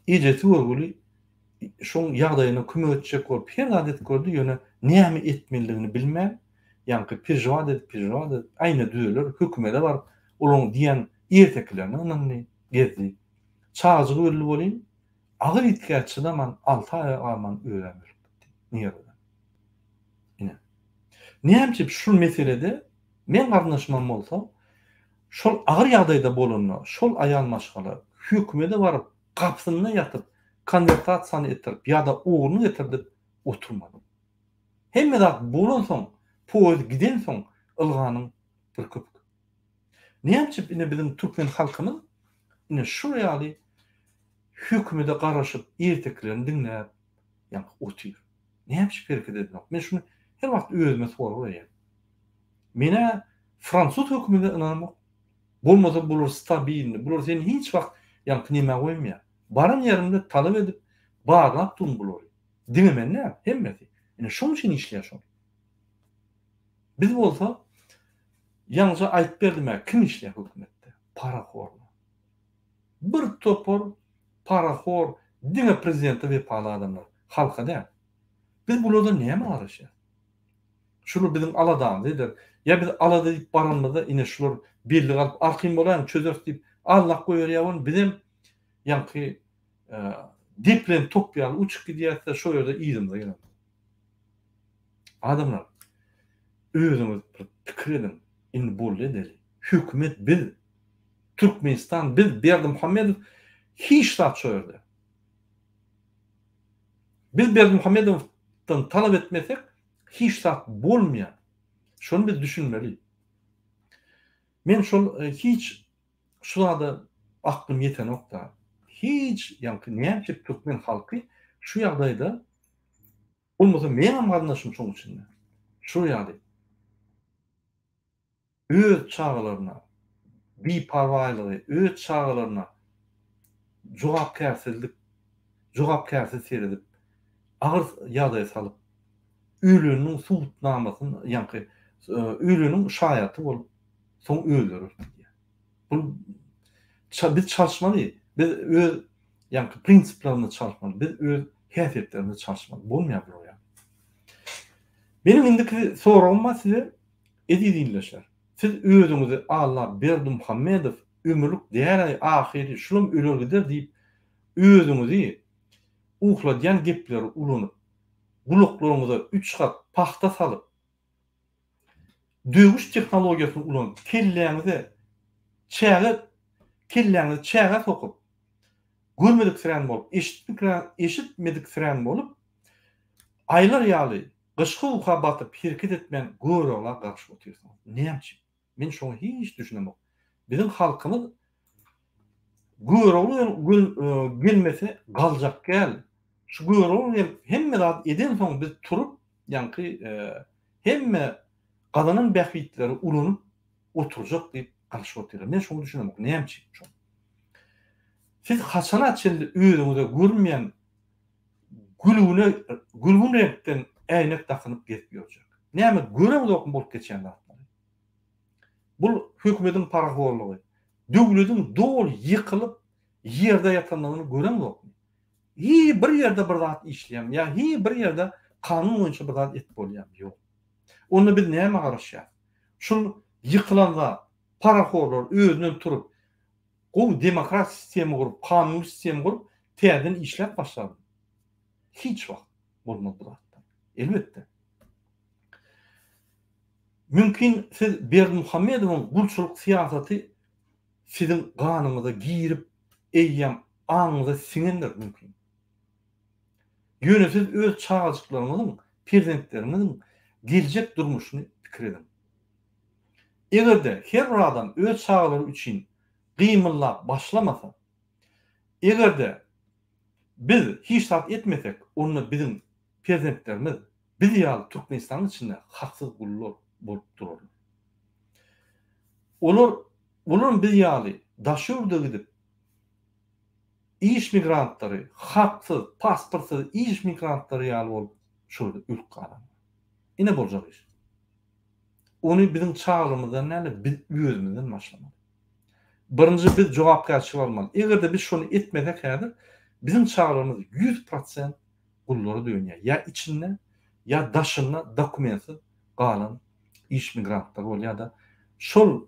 Ejesi görgüli şoň ýagdaýyna kömek etjek bolup her zat edip gördi, ýöne näme etmelidigini bilmän, ýaňky perejewat edip, perejewat edip, aýna düzeler, hökümede baryp, olaryň diýen ertekilerine ynandy, gezdi. Çagajygy öldi welin, agyr ýitgä çydaman, alty aýa galman özem ölüp gitdi. Nireden? Ine. Näme üçin şul meselede meň garyndaşymam bolsa, şol agyr ýagdaýda bolanda, şol aýal maşgala hökümede baryp, gapysynda ýatyp, konwertasiýany etdirip ýa-da ogluny getirdip oturmady. Hemme zat bolansoň, poýez gidensoň ylganyň bir köpük. Näme üçin ine biziň türkmen halkymyz ine şul ýaly hökümede garaşyp, ertekilerini diňläp ýaňky otyr. Näme üçin hereket edenok? Men şuny her wagt özüme sorag berýän. Menä fransuz hökümedine ynanamok. Bolmasa bular stabilny, bular seni hiç wagt ýaňky nämä goýmaýar. Baran ýerimde talap edip, barlap durun bulary. Diňe men däl, hemmesi. Ine şoň üçin işleýär şol. Biz bolsa ýaňja aýdyp berdim-ä kim işleýär hökümetde? Parahorlar. Bir topar parahor diňe prezidente wepaly adamlar, halka däl. Biz bulardan näme garaşýas? Şular biziň aladamyzy eder. Ýa biz alada diýip baranymyzda ine şular bellik alyp arkaýyn bolaýyň çözeris diýip allak goýberýär ony bizem ýaňky depilen top ýaly uçup gidýäs-de şo ýerde yzymyza gelemiz. Adamlar özüňiz bir pikir ediň indi boldy edeli. Hökümet biz. Türkmenistan biz Berdimuhamedow hiç zat şo ýerde. Biz Berdimuhamedowdan talap etmesek hiç zat bolmaýar. Şony biz düşünmeli. Men şol hiç şu zada aklym ýetenok-da. Hiç ýaňky näme türkmen halky şu ýagdaýda bolmasa meňem garyndaşym şoň içinde. Şu ýaly. Öz çagalaryna biparwaýlygy, öz çagalaryna jogapkärsizlik, jogapkärsiz seredip, agyr ýagdaýa salyp, öleniniň subutnamasyny, ýaňky öleniň şaýaty bolup, soň özleri ölüp gidýär. Bu biz çalyşmaly, biz öz ýaňky prinsiplerimizi çalyşmaly, biz öz häsiýetlerimizi çalyşmaly. Bolmaýar bular ýaly. Meniň indiki soragym bar size. Eziz ildeşler! Siz özüňizi Alla Berdimuhamedow ömürlik däl-aý ahyry şulam öler gider diýip özüňizi uhladýan gepleri ulanyp, gulaklaryňyza üç gat pagta salyp, döwüş tehnologiýasyny ulanyp kelläňize çäge kelläňizi çägä sokup, görmediksirän bolup, eşitmediksirän bolup, aýlar ýaly Gyşky uka batyp hereket etmän Görogla garaşyp otyrsyňyz. Näme üçin? Men şoňa hiç düşünemok. Biziň halkymyz Görogly gelmese galjak däl. Şu Görogly gelip hemme zat edensoň biz turup ýaňky hemme gazanan bähbitleri ulanyp oturjak diýip garaşyp otyrlar. Men şoňa düşünemok. Näme üçin şo? Siz haçana çenli özüňize görünmeýän Gülgüne, gülgün reňkden äýnek dakynyp gezip ýörjek. Näme, göreňzokmy bolup geçýän zatlary? Bul hökümediň parahorlugy. Döwlediň doly ýykylyp, ýerde ýatanlygyny göreňzokmy? Hiý bir ýerde bir zat işleýärmi ýa hiý bir ýerde kanun boýunça bir zat edip bolýarmy? Ýok. Onda biz nämä garaşýas? Şul ýykylan zat, parahorlar özünden turup, gowy demokratik sistema gurup, kanuny sistema gurup, täzeden işläp başlarmy? Hiç wagt bolmaz bu zatlar. Elbetde. Mümkin siz Berdimuhamedowyň gulçulyk syýasaty siziň ganyňyza girip eýýäm aňyňyza siňendir mümkin. Ýöne siz öz çagajyklaryňyzyň, perzentleriňiziň geljek durmuşyny pikir ediň. Eger-de her bir adam öz çagalary üçin gymyldap başlamasa, eger-de biz hiç zat etmesek, onda biziň perzentlerimiz biz ýaly Türkmenistanyň içinde haksyz gullar bolup durarlar. Olar, olaram biz ýaly daşy ýurda gidip, iş migrantlary, haksyz, pasportsyz iş migrantlary ýaly bolup şol ýerde ölüp galarlar. Ine boljak iş. Ony biziň çagalarymyzdan däl-de, biz özümizden başlamaly. Birinji biz jogapkärçilik almaly. Eger-de biz şony etmesek häzir, biziň çagalarymyz 100% gullara dönýär. Ýa içinde, ýa daşynda dokumentsiz galan iş migrantlary bolýar-da, şol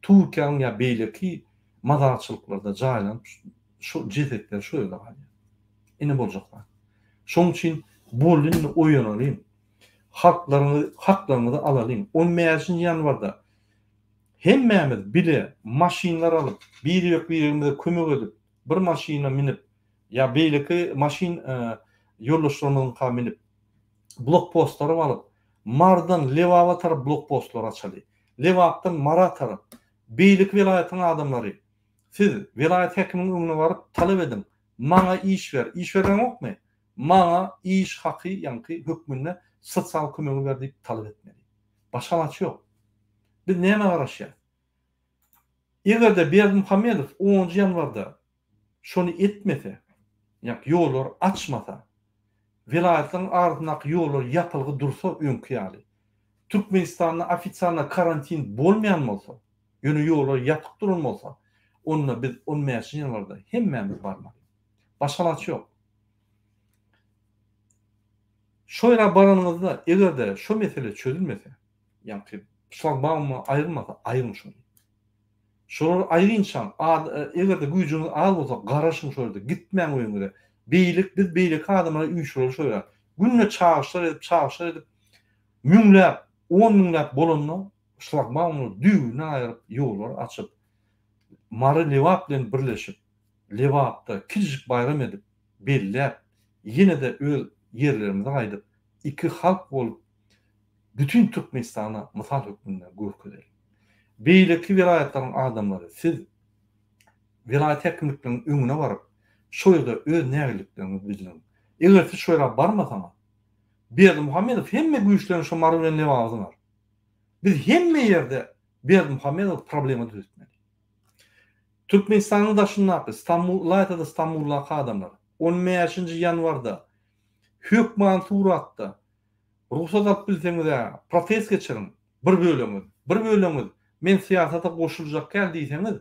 Türkiýäniň ýa beýleki mazarçylyklarda jaýlanyp, şol jesetler şo ýerde galýar. Ine boljak zat. Şonuň üçin boldy indi oýanalyň. Haklaryňyzy, haklaryňyzy alalyň. On bäşinji ýanwarda hemmämiz bile maşynlar alyp, birek-biregimize kömek edip, bir maşyna minip ýa beýleki maşyn ýoldaşlarymyzyňka minip, blokpostlary alyp, Marydan Lebaba tarap blokpostlary açaly. Lebapdan Mara tarap. Beýleki welaýatyň adamlary, siz welaýat häkiminiň öňüne baryp talap ediň, maňa iş ber. Iş bereňokmy? Maňa iş haky ýaňky hökmünde sosial kömegi ber diýip talap etmeli. Başga alaç ýok. Biz nämä garaşýas? Eger-de Berdimuhamedow onunjy ýanwarda şony etmese, ýa ýollary açmasa, welaýatlaryň arasyndaky ýollar ýapylgy dursa öňki ýaly, Türkmenistanda ofitsialno karantin bolmaýan bolsa, ýöne ýollar ýapyk duran bolsa, onda biz on bäşinji ýanwarda hemmämiz barmaly. Başga alaç ýok. Şo ýere baranyňyzda eger-de şo mesele çözülmese, ýaňky şlagbauma aýrylmasa aýryň şony. Şolary aýrynçaň, az eger-de güýjüňiz az bolsa garaşyň şo ýerde, gitmäň öýüňize. Beýlek biz beýleki adamlary üýşüreli şo ýere. Günde çagyşlar edip, çagyşlar edip müňläp, on müňläp bolanda şlagbaumlary düýbünden aýryp, ýollary açyp, Mary Lebap bilen birleşip, Lebapda kiçijik baýram edip, belläp, ýene-de öz ýerlerimize gaýdyp, iki halk bolup, bütin Türkmenistana mysal hökmünde görkezeli. Beýleki welaýatlaryň adamlary, siz welaýat häkimlikleriniň öňüne baryp, şo ýerde öz nägillikleriňizi bildiriň. Eger siz şo ýere barmasaňyz, Berdimuhamedow hemme güýçlerini şo Mary bilen Lebaba zyňar. Biz hemme ýerde Berdimuhamedow problema döretmeli. Türkmenistanyň daşyndaky, Stambul, ylaýta-da Stambuldaky adamlar on bäşinji ýanwarda hökman suratda rugsat alyp bilseňiz-ä protest geçiriň, bir bölegiňiz, bir bölegiňiz men syýasata goşuljak däl diýseňiz,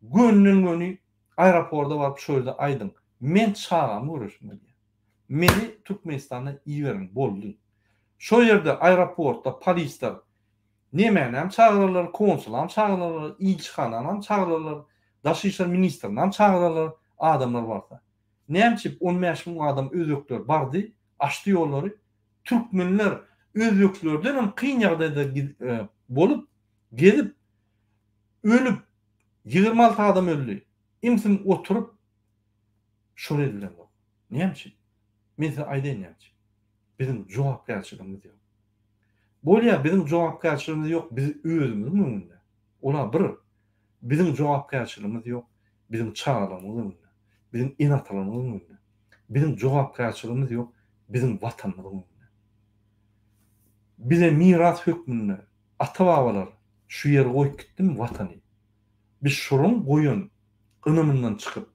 gönden-göni aeroporda baryp şo ýerde aýdyň, men çagamy göresim gelýär. Meni Türkmenistana iberiň, boldy. Şo ýerde aeroportda polisler Nemänem çagyrarlar, konsulam çagyrarlar, ilçihananam çagyrarlar, daşary işler ministrinam çagyrarlar, adamlar barsa. Näme üçin 15 müň adam özbekler bardy, açdy ýollary, türkmenler özbeklerdenem kyn ýagdaýda bolup, gezip, ölüp, 26 adam öldi, imsim oturyp, şony edilenok. Näme üçin? Men size aýdaýyn näme üçin. Biziň jogapkärçiligimiz ýok. Bolýa, biziň jogapkärçiligimiz ýok, biz özümiziň öňünde. Ola bir, biziň jogapkärçiligimiz ýok, biziň çagalarymyzyň öňünde, biziň ene-atalarymyzyň öňünde. Biziň jogapkärçiligimiz ýok, biziň Watanymyzyň öňünde. Bize miras hökmünde ata-babalar şu ýeri goýup gitdimi Watany? Biz şolaryň goýan ynamyndan çykyp,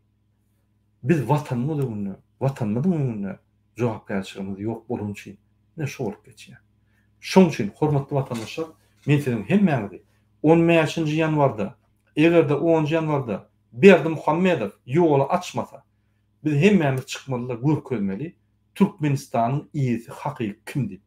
Biz Watanymyz öňünde, Watanymyzyň öňünde jogapkärçiligimiz ýok bolany üçin ine şu bolup geçýär. Şoň üçin, hormatly watandaşlar, men siziň hemmäňizi on bäşinji ýanwarda, eger-de onunjy ýanwarda Berdimuhamedow ýoly açmasa, Biz hemmämiz çykmalyda görkezmeli Türkmenistanyň eýesi hakyky kim diýip.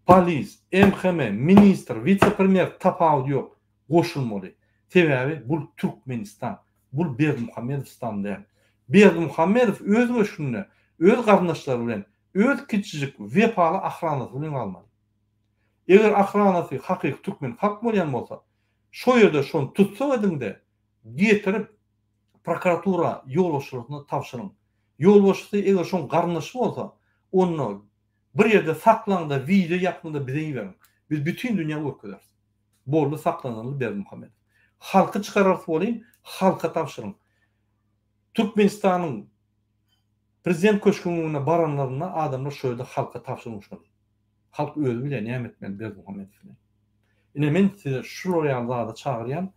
Polis, MHM, ministr, wise-premýer tapawudy ýok. Goşulmaly. Sebäbi bul Türkmenistan. Bul Berdimuhamedowstan däl. Berdimuhamedow öz göşünde, öz garyndaşlary bilen, öz kiçijik wepaly ahranasy bilen galmaly. Eger ahranasy hakyky türkmen halk bolýan bolsa, şo ýerde şony tussag ediňde, getirip prokuratura ýolbaşçylaryna tabşyryň. Ýolbaşçysy eger şoň garyndaşy bolsa, onda bir ýerde saklaňda wideo ýapyňda bize iberiň. Biz bütin dünýä görkezeris. Boldy saklanyldy Berdimuhamedow. Halky çykararys welin halka tabşyryň. Türkmenistanyň Prezident köşgüniň öňüne baranlarynda adamlar şo ýerde halka tabşyryň şony. Halk özi bilýär näme etmeli Berdimuhamedow bilen. Ine men size şular ýaly zada çagyrýan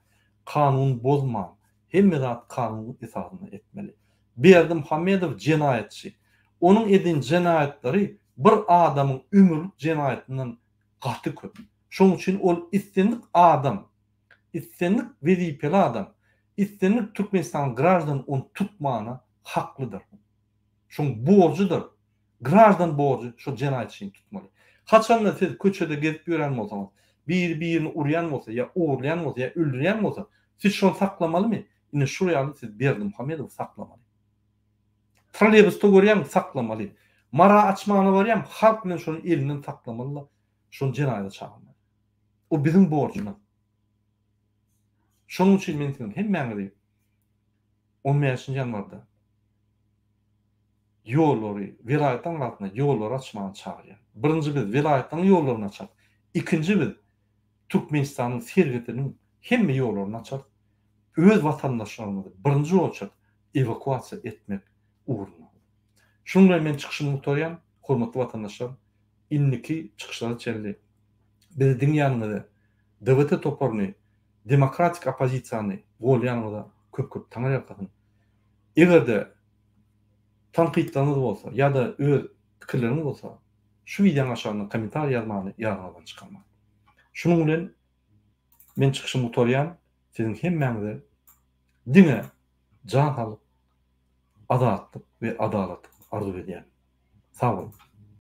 kanun bozman hemme zat kanunyň esasynda etmeli. Berdimuhamedow jenaýatçy. Onuň eden jenaýatlary bir adamyň ömürlik jenaýatyndan gaty köp. Şoň üçin ol islendik adam, islendik wezipeli adam, islendik Türkmenistanyň graždany ony tutmana haklydyr. Şoň borjudyr. Graždan borjy şol jenaýatçyny tutmaly. Haçanda siz köçede gezip ýören bolsaňyz, biri birini urýan bolsa, ýa ogurlaýan bolsa, ýa öldürýän bolsa, siz şony saklamalymy? Ine şul ýaly siz Berdimuhamedowy saklamaly. Trolleýbusda görýäň, saklamaly. Mara açmana barýaň, halk bilen şony elinden saklamaly-da, şony jenaýata çagyrmaly. O biziň borjumyz. Şonuň üçin men siziň hemmäňizi on bäşinji ýanwarda ýollary, welaýatlaryň arasynda ýollary açmaga çagyrýan. Birinji biz welaýatlaryň ýollaryny açarys. Ikinji biz Türkmenistanyň serhetiniň hemme ýollaryny açarys. Öz watandaşlarymyzy birinji oçert ewakuasiýa etmek ugrunda. Şunuň bilen men çykyşymy gutarýan, hormatly watandaşlar, indiki çykyşlara çenli bizi diňleýäniňize, DWT toparyny, demokratik oppozisiýany golýanyňyza köp-köp taňryýalkasyn. Eger-de tankytlaryňyz bolsa ýa-da öz pikirleriňiz bolsa, şu wideonyň aşagynda kommentariý ýazmany ýadyňyzdan çykarmaň. Şunuň bilen men çykyşymy gutarýan, siziň hemmäňize diňe jan saglyk, azatlyk we adalatlyk arzuw edýän. Sag boluň.